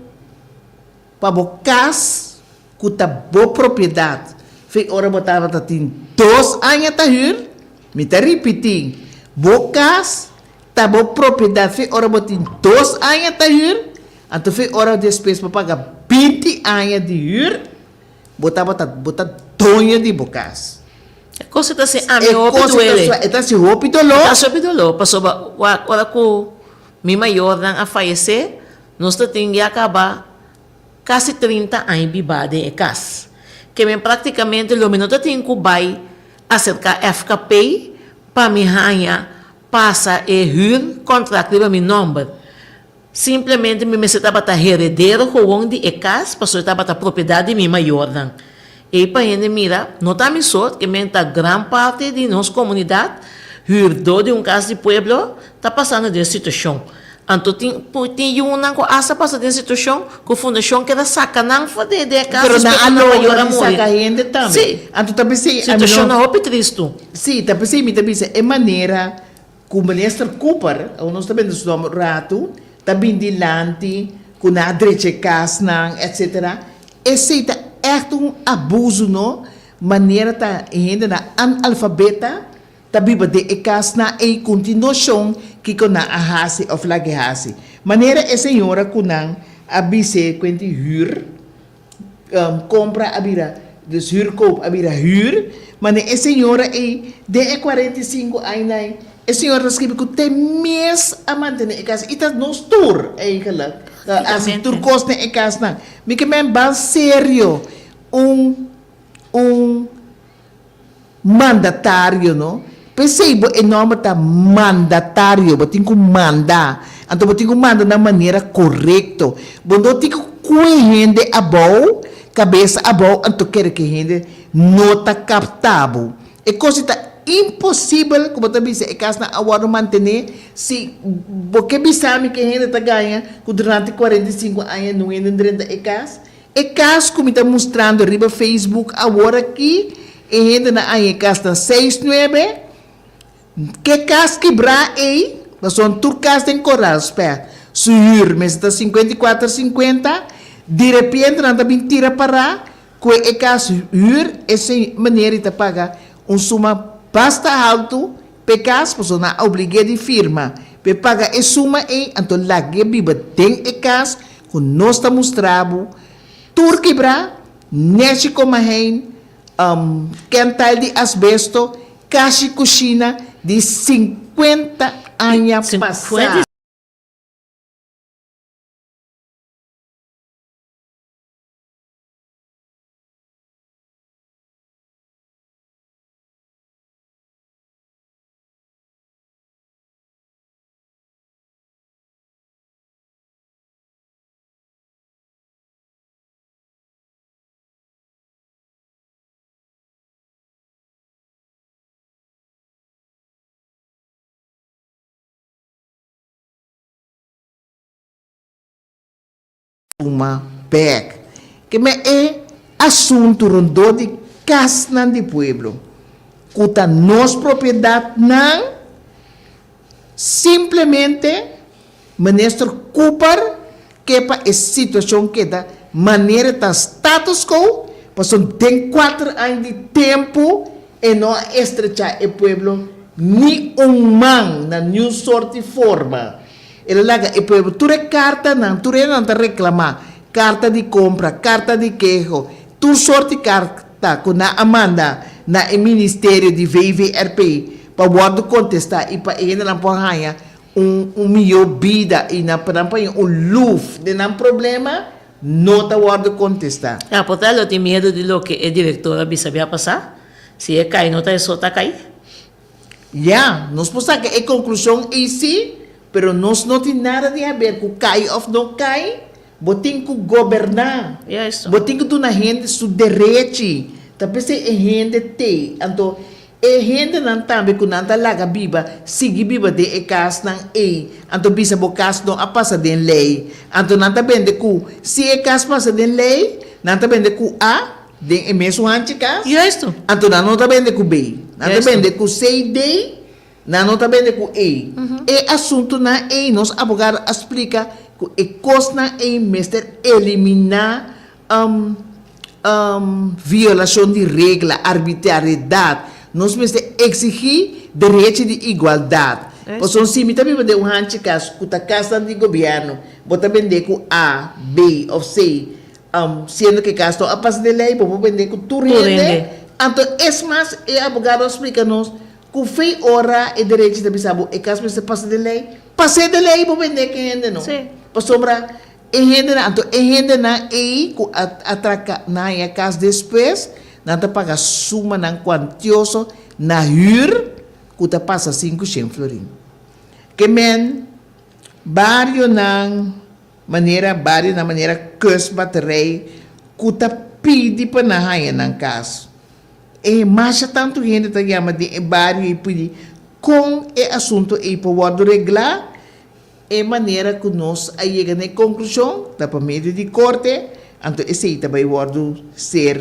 pa bo kas ku ta bo propiedat. Fe ora bo tabata tin dos aña ta hür, mi ta ripití, bo kas Ta bo propiedat fe ora bo tin dos aña ta hür, anto fe ora despues bo paga binti aña di hür, bo tabata bo ta doño di bo kas. E kos ta hasi ami hopi duele. E ta hasi hopi doló. E ta hasi hopi doló pasobra wak ora ku mi mayornan a fayesé nos ta tin ya kaba kasi 30 aña bibá den e kas. Ke men praktikamente lo mi no ta tin ku bai aserká FKP pa mi haña Pasa e huurcontract riba mi nomber. Simplemente mi mester tabata heredero gewoon di e cas pasobra e tabata propiedad di mi mayornan. Ey pa hende mira, no ta mi so, ke men ta gran parti di nos comunidad huurdo di un cas di pueblo ta pasando den situacion. Anto tin tin yunan cu hasta pasa den situacion cu fundacion keda saca nan for di e cas Pero nan despues a cu nan logra mayor a di muri. saca hende tambe. Si. Anto ta pesey ami no. Situacion ta hopi tristu. Sí, ta p'esei mi ta bisa e manera ku Minister Cooper, awo nos ta bende su nòmber un ratu, ta bin dilanti ku nan a drecha e kasnan, etsetera, esei ta ègt un abuso no, manera ta e hendenan analfabeta ta biba den e kasnan ei ku tin noshon kiko nan a hasi òf lag'e hasi. Manera e señora ku nan a bis'é kuenti hür. Compra a bira, dus huurkoop a bira huur, ma den e señora ei, den e 45 añanan ei, e señora ta skibi ku te mes a mantene e kas, i ta nos tur eigenlijk ta hasi tur kos den e kasnan. Mi ke men ban serio un un Mandatario no. P'esei bo e nòmber ta mandatario, bo tin ku manda. Anto bo tin ku manda na manera korekto. Bo no tin ku kue hende abou, kabesa abou, anto kere ku e hende no ta kapta bo. E kos ei ta imposibel ku bo ta bisa e kasnan a wòrdu mantené si bo ke bisa mi ku e hende ta gaña ku durante 45 aña no hende drenta e kas. E kas ku mi ta mustrando riba Facebook awor aki, e hendenan a haña e kas na seis nuebe. Ke kas kibrá ei, pasobra tur kas den Koral Spè su hür mester ta 54 sinkuenta, direpiente nan ta bin tira pará ku e kas hür, e meneer ei ta paga un suma basta haltu p'e kas, pasobra nan a oblig'é di firma p'e paga e suma ei, anto lag'é biba den e kas Ku nos ta mustra bo tur kibrá, nechi komahein, kental di asbesto, kashi kushina di 50 aña pasá. Tuma bek. Ke men e asuntu rondó di kasnan di pueblo, ku ta nos propiedatnan, simplemente Minister Cooper ke pa e situacion keda manera ta status quo, pasobra den cuater aña di tempo e no a estrecha e pueblo ni un man na niun sort di forma. El a laga e pueblo tur e kartanan, tur hendenan ta reklamá, karta di kompra, karta di keho, tur sort di karta ku nan a manda na e ministerio di VVRP pa wòrdu kontestá i pa e hendenan por haña un un mihó bida i nan pa nan por haña un luf den nan problema, no ta wòrdu kontestá. Ya, por ta lo tin miedu di loke e direktor a bisa bia pasá, si e kai no ta e so ta kai. Ya, nos por saca e conclusion ey si, pero nos no tin nada di haber cu cay of no cay, bo tin cu goberna, Juist. bo tin cu duna hende su derechi, ta p'esey e hende t'ey, anto e hendenan tambe cu nan ta laga biba, sigui biba den e casnan ey, anto bisa bo cas no a pasa den ley, anto nan ta bende cu si e cas pasa den ley, nan ta bende cu A, Den e mesun hanchi kas. Juisto. Anto nan no ta bende ku B. Nan ta Juisto. bende ku C, D, nan no ta bende ku E. E asuntunan ei nos abogado a splika ku e kosnan ei mester eliminá violashon di regla, arbitrariedat. Nos mester eksigí derechi di igualdat. Juisto. Pasobra si mi ta biba den un hanchi kas ku ta kasnan di gobièrnu, bo ta bende ku A, B òf C. Siendo ke kas no a pasa den lei, bo por bende ku tur hende. Anto es mas, e abogado a splika nos ku fei ora e derechi ta bisa bo e kas mester pasa den lei, pas'é den lei bo bende ku e hende no. Pasobra e hendenan, anto e hendenan ei ku a atraka nan haña kas despues, nan ta paga sumanan kuantioso na hür ku ta pasa sinkushen florin. Ke men barionan. Manera bario na manera Kust Batterij ku ta pidi pa nan haña nan kas. E masha tantu hende ta yama den e bario i pidi kon e asuntu ei por wòrdu reglá. E manera ku nos a yega na e konklushon ta pa medio di korte, anto esei ta bai wòrdu ser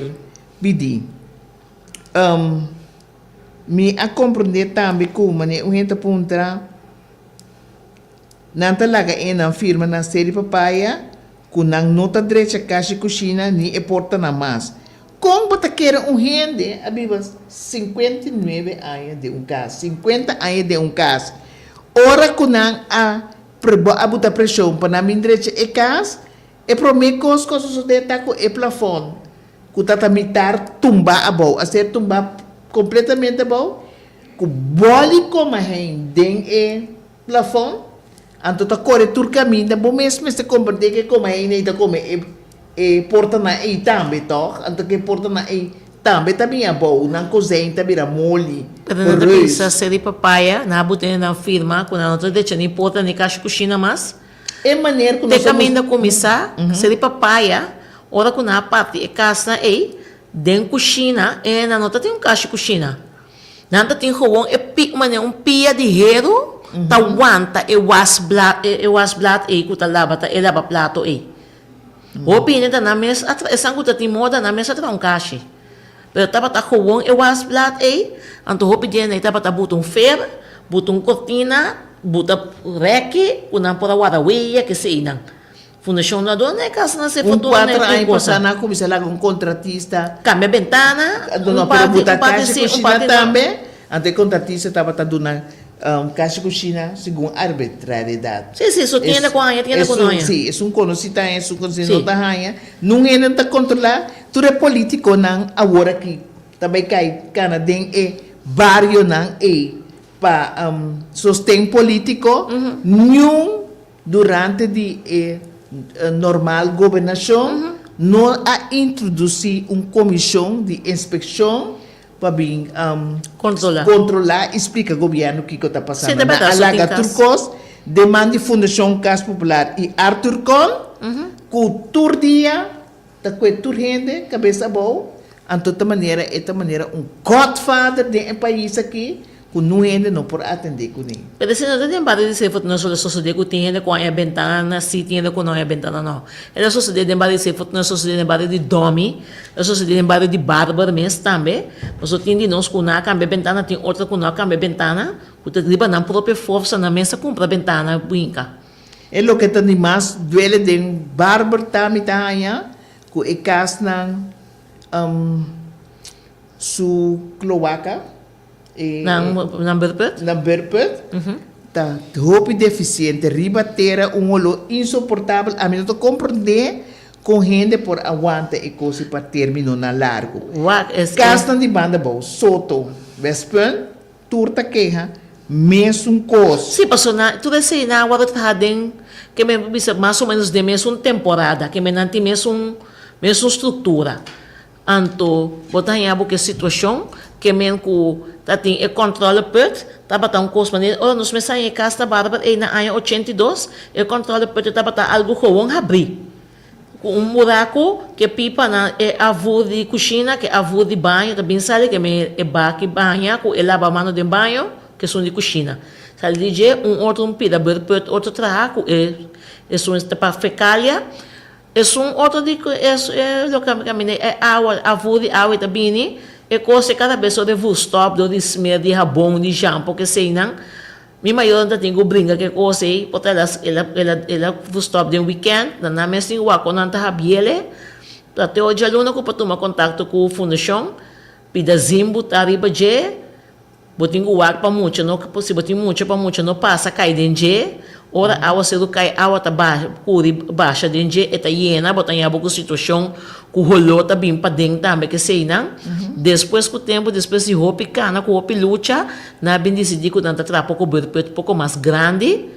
pidí. Mi a komprondé tambe ku manera un hende ta puntra. Nan ta laga e nan firma na seri papaya ku nan no ta drecha kashi kushina ni e portanan mas. Kon bo ta kere un hende a biba 59 aña den un kas, 50 aña den un kas, ora ku nan a bo a buta preshon pa nan bin drecha e kas, e promé kos ku a sosodé ta ku e plafòn ku ta ta mitar tumba abou, a ser tumba kompletamente abou, ku bòli komahein den e. Plafon, anto ta kore tur kaminda, bo mes mester komprendé ke kome hende ei ta kome e e portanan ei tambe tòg, anto ke portanan ei tambe ta bin abou, nan kozijn ta bira moli, Pero nan ta reus. bisa seri papaya, nan a buta hende nan firma ku nan no ta decha ni porta ni kashi kushina mas. E maner ku Te nos a kaminda kuminsá, seri papaya, ora ku nan a parti e kasnan ei, den kushina, e nan no ta tin un kashi kushina. Nan ta tin gewoon e pi manera un pia di heru ta wanta e wasblad e wasblad ei ku ta laba ta e laba plato ei. Hopi hende ta nan mes a tra esan ku ta tin moda nan mes a traha un kashi. Pero tabata gewoon e wasblad ei, anto hopi djende ei tabata buta un fer, buta un kortina, buta rèki ku nan por a wara weya keseinan. Fundashon no a duna e kas na Un sefa duna kuater e aña tur pasá cosa. nan a kuminsá laga un kontratista. Kambia bentana, Anto un no, pero parti, buta un parti kashi si, un kushina parti no. tambe. Anto e kontratista tabata duna kashi kushina segun arbitrariedat. Si, si, so tiende ku haña, tiende ku no haña. Si, esun konosí ta haña, esun konosí no Si. ta haña. Nun hende no ta kontrolá. Tur e polítikonan awor aki ta bai kai kana den e barionan ei pa sosten polítiko. Niun Durante di e normal gobernashon no a introdusí un komishon di inspekshon pa bin kontrolá i splika gobièrnu kiko ta pasando. Nan a laga tur kos den man di Fundashon Kas Popular i Arthur Kohn ku tur dia Ta kue tur hende kabes abou, anto ta manera e ta manera un godfather den e pais aki ku nun hende no por atendé kuné. Pero si no ta den bario di Seifert no solo sosodé ku tin hende ku a haña bentana si tin hende ku no haña bentana no. E ta sosodé den bario di Seifert no sosodé den bario di Domi, ta sosodé den bario di Barber mes tambe. Pasobra tin di nos ku no a kambia bentana tin otro ku no a kambia bentana ku ta riba nan propio forsa nan mes a kumpra bentana brinka. E loke ta di mas duele den Barber ta mi ta haña ku e kasnan su kloaka e Nan nan beurput? Nan beurput. Ta hopi defisiente riba tera un holó insoportabel ami no ta komprendé kon hende por a wanta e kos i pa términonan largu. Wak es e. Kasnan di banda bou, Soto, Westpunt, tur ta keha mesun kos. Sí, pasobra tur esei nan a wòrdu traha den ke men por bisa mas o ménos den mesun temporada, ke men nan tin mesun mesun struktura. Anto bo ta haña bo ku e situashon ke men ku ta tin e kòntròlepùt tabata un kos manera ora nos mester haña e kas ta Bárbara ei na aña 82 e kòntròlepùt tabata algu gewon habrí ku un buraku ku e pipanan e afvur di kushina ku e afvur di baño ta bin sali ke men e baki baña ku e labamano den baño ku esun di kushina sali di dje un otro un pida beurpùt otro traha ku e esun ta pa fekalia. Esun otro di ku e loke a kaminda e awa, afur di awa e ta bini, e kos e kada bes ora e vurstòp dor di smer di habon, di shampo, keseinan. Mi mayornan ta tin ku bringa ku e kos ei, por ta el a el a el a vurstòp den wikènt, nan nan mes tin wak ku nan ta habiel-e. Ta te ochi aluna ku por tuma kontakto ku fundashon, pida zimbu ta riba dje. Bo tin ku wak pa mucha no si bo tin mucha pa mucha no pasa kai den dje, ora awaseru kai awa ta basha kuri basha den dje e ta yena bo ta haña bo ku situashon ku holó ta bin paden tambe keseinan. Despues ku tempu despues di hopi kana ku hopi lucha nan a bin disidí ku nan ta traha poko beurput poko mas grandi.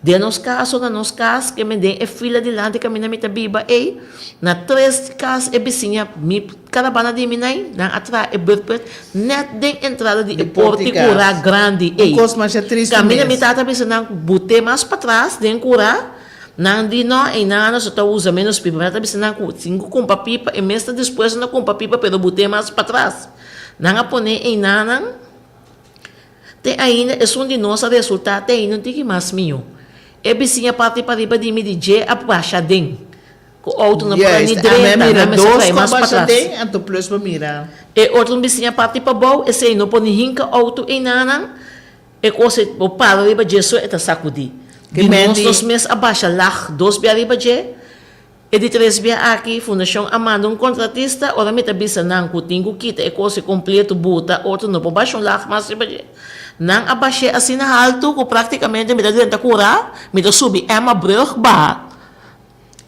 Den nos kaso na nos kas ke men den e fila dilanti kaminda mi ta biba ei, na tres kas e bisiña mi kada banda di mi nai nan a traha e beurtput nèt den entrada di e porti kurá grandi ei. Kaminda mi tata bisa nan but'é mas patras den kurá, nan di no einan nos ta usa ménos pipa. Mi tata bisa nan ku sin ku kumpra pipa e mes ta dispuesto na kumpra pipa pero but'é mas patras. Nan a pone einanan. Te ainda esun di nos a resultá te ainda un tiki mas mihó. E bisiña parti pariba di mi di dje a basha den. Ku outo no por a ni Juist, ami a drenta, mira nan mester dos trae ku a mas basha patras. den, anto plus bo mira. E otro bisiña parti pabou, esei no por ni hinka outo einanan. E kos ei bo para riba dje so e ta sakudí. Ke Di men nos di. nos mes a basha lag dos bia riba dje. E di tres bia aki, Fundashon a manda un kontratista, ora mi ta bisa nan ku tin ku kita e kos e kompleto buta otro no por basha un lag mas riba dje. Nan a bash'é asina haltu ku praktikamente mi ta drenta kurá, mi ta subi Emma brug baha.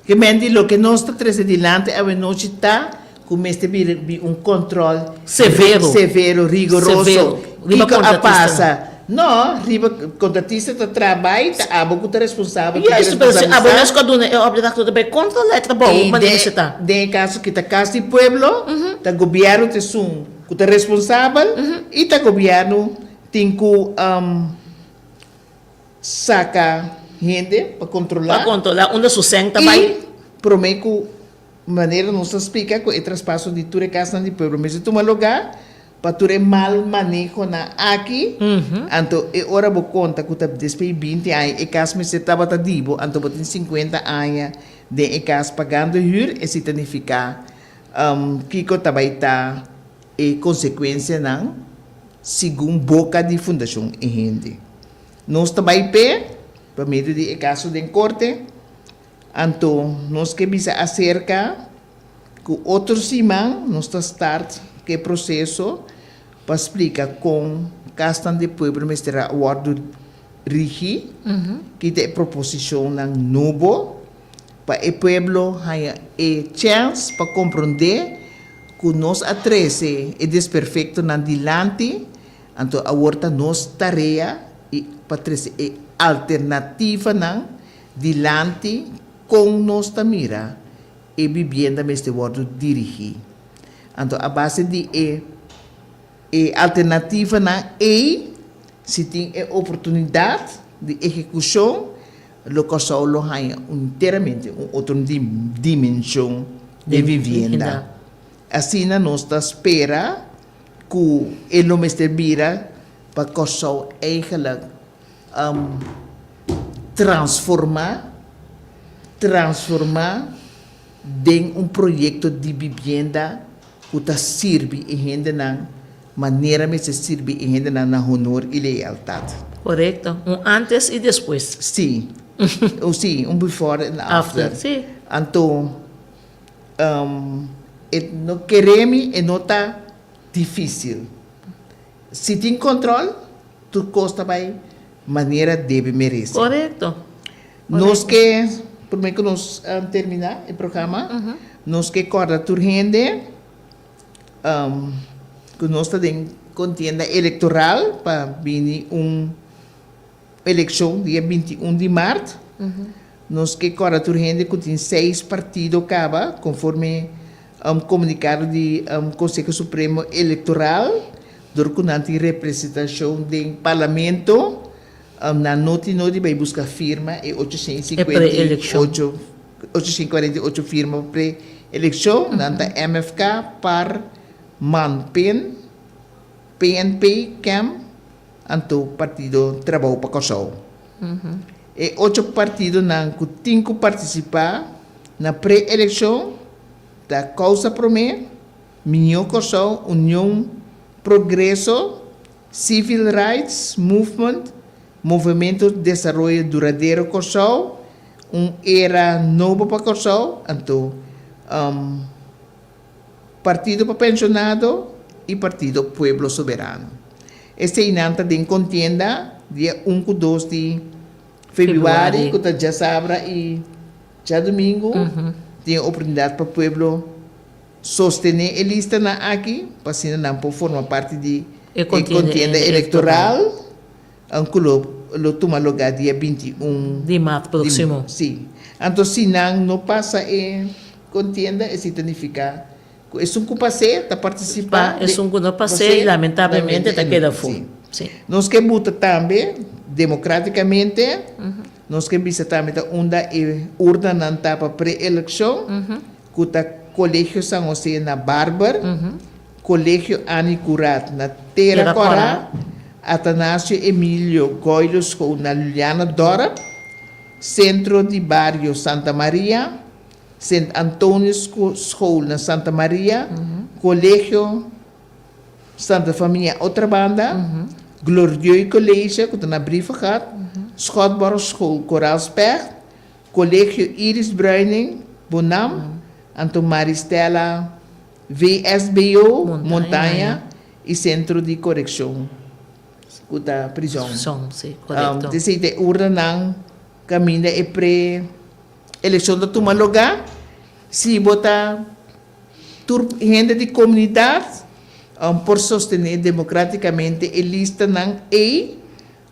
Ke men di loke nos ta trese dilanti awenochi ta ku mester bira bi un kòntròl Severo. severo, rigoroso. Severo. Riba Kiko a kontratista. pasa? No, riba kontratista ta traha bai, ta abo ku ta responsabel, ku ta Juist, pero si abo responsabilisá. mes ku a duna e opdracht ku ta bai kontrolá e trabou, I manera den si ta. den e kaso ki ta kas di pueblo, ta gobièrnu ta esun ku ta responsabel i ta gobièrnu tin ku saka hende pa kontrolá. Pa kontrolá unda su sèn ta bai. I promé ku manera nos ta splika ku e traspaso di tur e kasnan di pueblo mester tuma lugá pa tur e mal manehonan aki, anto e ora bo konta ku ta despues di binti aña e kas mester tabata di bo, anto bo tin sinkuenta aña den e kas pagando hür, esei ta nifiká kiko ta bai ta e konsekuensianan segun boka di Fundashon E Hende. Nos ta bai p'e pa medio di e kaso den korte, anto nos ke bisa aserka Ku otro siman nos ta start ku e proseso pa splika kon kasnan di pueblo mester a wòrdu rigi, ki ta e proposishonnan nobo pa e pueblo haña e chèns pa komprondé ku nos a trese e desperfektonan dilanti, anto awor ta nos tarea i pa trese e alternativanan dilanti kon nos ta mira E bibienda mester wòrdu dirigí. Anto a base di e e alternativanan ei, si tin e oportunidat di ehekushon, lo Kòrsou lo haña enteramente un otro dimenshon di vivienda. Asina nos ta spera ku e lo mester bira pa Kòrsou eigenlijk transformá transformá den un proyekto di bibienda ku ta sirbi e hendenan manera mester sirbi e hendenan na honor i lealtat. Korekto. Un antes i despues. Sí. Sí, un before en after. After, sí. Anto, e no kere mi, e no ta difísil. Si tin kòntròl, tur kos ta bai. manera debe merese. Korekto. Nos ke, promé ku nos terminá e programa, nos ke kòrda tur hende ku nos ta den kontienda elektoral pa bini un elekshon dia 21 di mart. Nos ke kòrda tur hende ku tin seis partido kaba konforme komunikado di Konseho Supremo Elektoral dor ku nan tin representashon den parlamento. Nan no tin nodi bai buska firma e 858, 848 firma pa pre-elekshon. Nan ta MFK, par, man, pen, PNP, kem, anto Partido Trabou pa Kòrsou. E ocho partidonan ku tin ku partisipá na pre-elekshon ta Kousa Promé, Mihó Kòrsou, Union Progreso, Civil Rights Movement, Movemento Desaroyo Duradero Kòrsou, Un Era Nobo pa Kòrsou, anto Partido pa Penshonado i Partido Pueblo Soberano. Eseinan ta den kontienda dia un ku dos di febrüari ku ta djasabra i djadumingu. Tin e oportunidat pa pueblo Sostené e listanan aki pa asina nan por forma parti di e kontienda elektoral ku lo lo tuma lugá dia 21 di mart próksimo. Sí. Anto si nan no pasa e kontienda esei ta nifiká ku esun ku pas'é ta partisipá. Pa esun ku no pas'é lamentablemente ta keda afó. Sí. Nos ke buta tambe demokratikamente, nos ke bisa tambe ta unda e urnanan ta pa pre-elekshon. Ku ta Kolegio San Jose na Barber, Kolegio Annie Curat na Tera Kòrá, Atanasio Emilio Goilo School na Juliana Dorp, Sentro di Bario Santa Maria, Sint Antonius School na Santa Maria, Kolegio Santa Famia Otrabanda, Glorieux College ku ta na Brievengat, Schotborg School Koraalspecht, Kolegio Iris Bruining, Bonam, anto Maristella VSBO, Montaña, i Sentro di Korekshon, ku ta prizòn. T'esei ta e urnanan kaminda e pre-elekshon ta tuma lugá. Si bo ta tur hende di komunidat por sostené demokratikamente e listanan ei.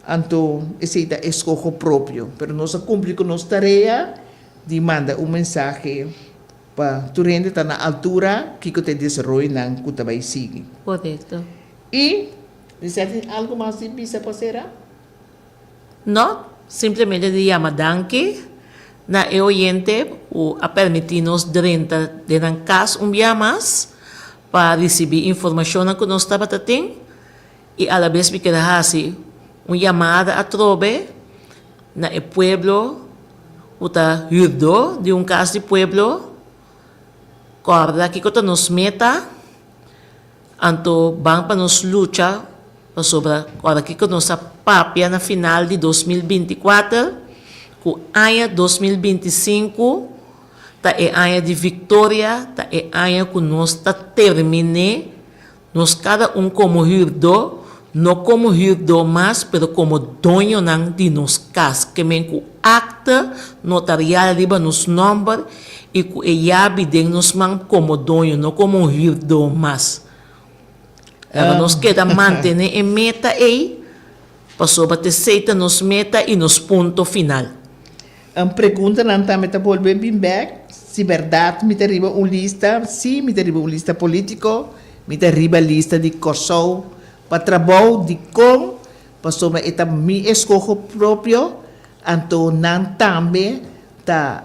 Anto esei ta eskoho propio. Pero nos a kumpli ku nos tarea di manda un mensahe pa tur hende ta na altura kiko ta e desaroyonan ku ta bai sigui. Korekto. I Lisa tin algu mas di bisa pa sera? No, simplemente di yama danki na e oyente ku a permití nos drenta den nan kas un bia mas pa risibí informashonnan ku nos tabata tin. I alabes mi keda hasi un yamada atrobe na e pueblo ku ta hürdó di un kas di pueblo, kòrda kiko ta nos meta, anto ban pa nos lucha pasobra kòrda kiko nos a papia na final di 2024 ku aña 2025 ta e aña di viktoria, ta e aña ku nos ta terminé. Nos kada un komo hürdó, no komo hürdó mas, pero komo doñonan di nos kas, ke men ku akta notarial riba nos nòmber i ku e yabi den nos man komo doño, no komo un hürdó mas. Laga nos keda mantené e meta ei, pasobra t'esei ta nos meta i nos punto final. Un preguntanan tambe ta bolbe bin bek, si bèrdat mi ta riba un lista, si mi ta riba un lista polítiko, mi ta riba lista di Kòrsou pa trabou, dikon? Pasobra e ta mi eskoho propio, anto nan tambe ta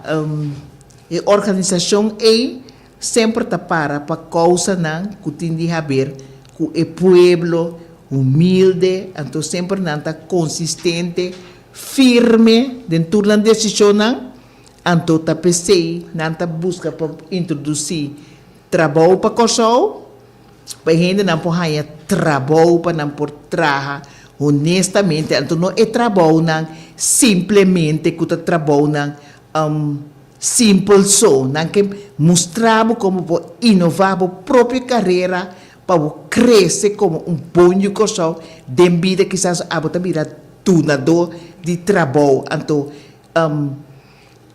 e organisashon ei semper ta para pa kousanan ku tin di haber ku e pueblo humilde, anto semper nan ta konsistente Firme den tur nan desishonnan, anto ta p'esei nan ta buska pa introdusí trabou pa Kòrsou, pa e hendenan por haña trabou pa nan por traha honestamente, anto no e trabounan simplemente ku ta trabounan simpel so, nan ke mustra bo komo bo por inová bo propio karera pa bo krese komo un bon yu Kòrsou den bida kisas abo ta bira. dunadó di trabou. Anto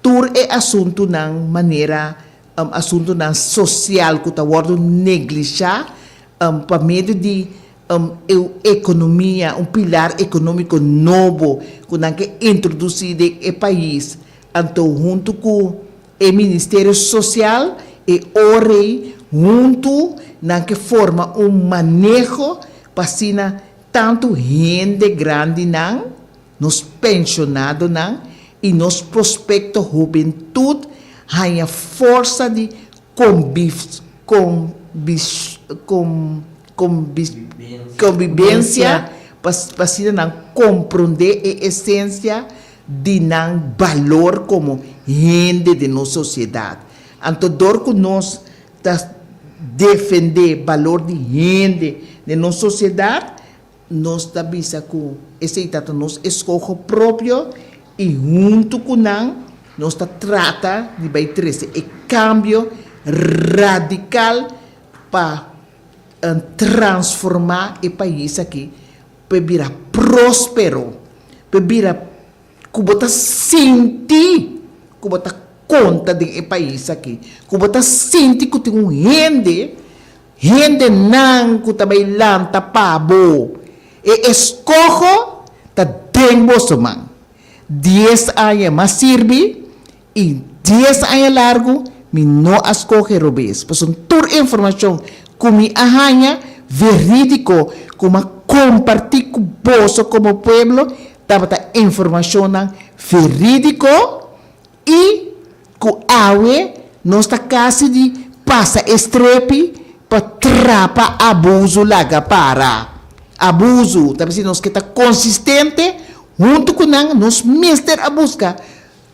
tur e asuntunan manera asuntunan sosial ku ta wòrdu neglishá pa medio di e ekonomia, un pilar ekonómiko nobo ku nan ke introdusí den e pais. Anto huntu ku e Ministerio Sosial, e ora ei huntu nan ke forma un maneho pa asina tantu hende grandinan, nos penshonadonan i nos prospekto hubentut haña forsa di kombibensia pa asina nan komprondé e esensia di nan balor komo hende den nos sosiedat. Anto dor ku nos ta defendé balor di hende den nos sosiedat, nos ta bisa ku esei ta ta nos eskoho propio i huntu ku nan nos ta trata di bai trese e kambio radikal pa transformá e pais aki pa e bira próspero, pa e bira ku bo ta sinti ku bo ta konta den e pais aki, ku bo ta sinti ku tin un hende, hendenan ku ta bai lanta pa bo. E eskoho ta den boso man. Dies aña mas sirbi i dies aña largu mi no a skohe robes, pasobra tur informashon ku mi a haña verídiko ku mi a kompartí ku boso komo pueblo tabata informashonnan verídiko i ku awe nos ta kasi di pasa e strepi pa trapa abusu laga para. Abusu, ta bisa nos ke ta konsistente huntu ku nan nos mester a buska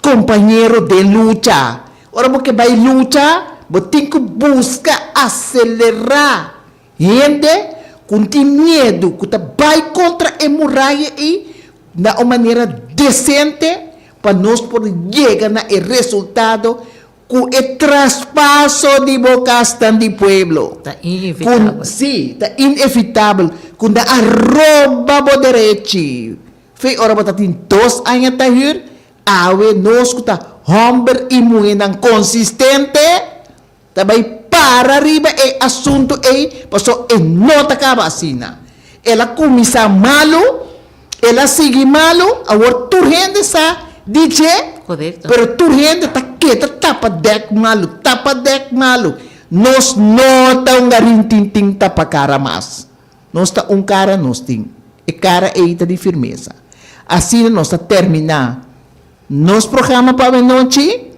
kompañero den lucha. Ora bo ke bai lucha bo tin ku buska aselerá Hende ku no tin miedu ku ta bai kontra e muraya ei na un manera desente pa nos por yega na e resultado ku e traspaso di bo kasnan di pueblo. Ta inevitabel. Ku, sí, ta inevitabel ku nan a roba bo derechi. Fe ora bo ta tin dos aña ta hür, awe nos ku ta hòmber i muhénan konsistente, Ta bai para riba e asuntu ei, pasobra e no ta kaba asina. El a kuminsá malu, el a sigui malu, awor tur hende sa di dje, Korekto. pero tur hende ta keda tapa dèk malu, tapa dèk malu. Nos no ta un garintintin tapa kara mas. Nos ta un kara nos tin. E kara ei ta di firmesa. Asina nos ta terminá nos programa pa awenochi.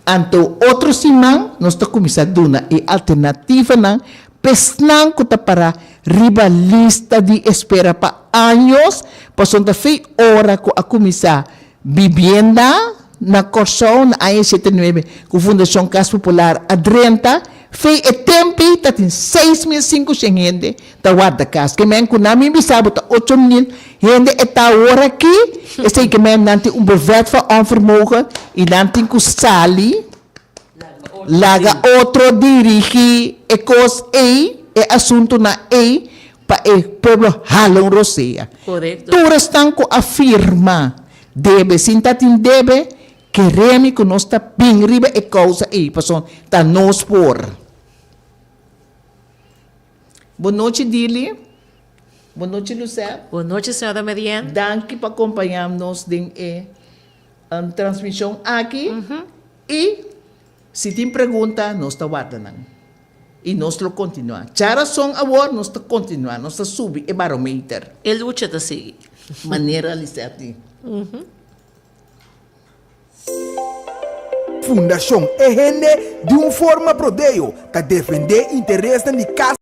Anto otro siman nos ta kuminsá duna e alternativanan pa esnan ku ta pará riba lista di espera pa años, pasobra ta fei ora ku a kuminsá bibienda na Kòrsou na aña 79 ku Fundashon Kas Popular a drenta, fei e tempi ta tin 6500 hende ta warda kas. Ke men ku nan mi bisa bo ta 8000 Hende e ta awor aki, esei ke men nan tin un bevet van onvermogen i nan tin ku sali laga otro dirigi e kos ei, e asuntunan ei, pa e pueblo hala un rosea. Korekto. Tur esnan ku a firma debe, sin ta tin debe, keremi ku nos ta bin riba e kousa ei, pasobra ta nos por. Bon nochi Dili. Bon nochi Lucette. Bon nochi señora Marianne. Danki pa kompañá nos den e transmishon aki. I si tin pregunta nos ta warda nan. I nos lo kontinuá. Djarason awor nos ta kontinuá, nos ta subi e barometer. E lucha ta sigui. Manera Lisette di. Fundashon E Hende di un forma prodeo ta defendé interesnan di kas.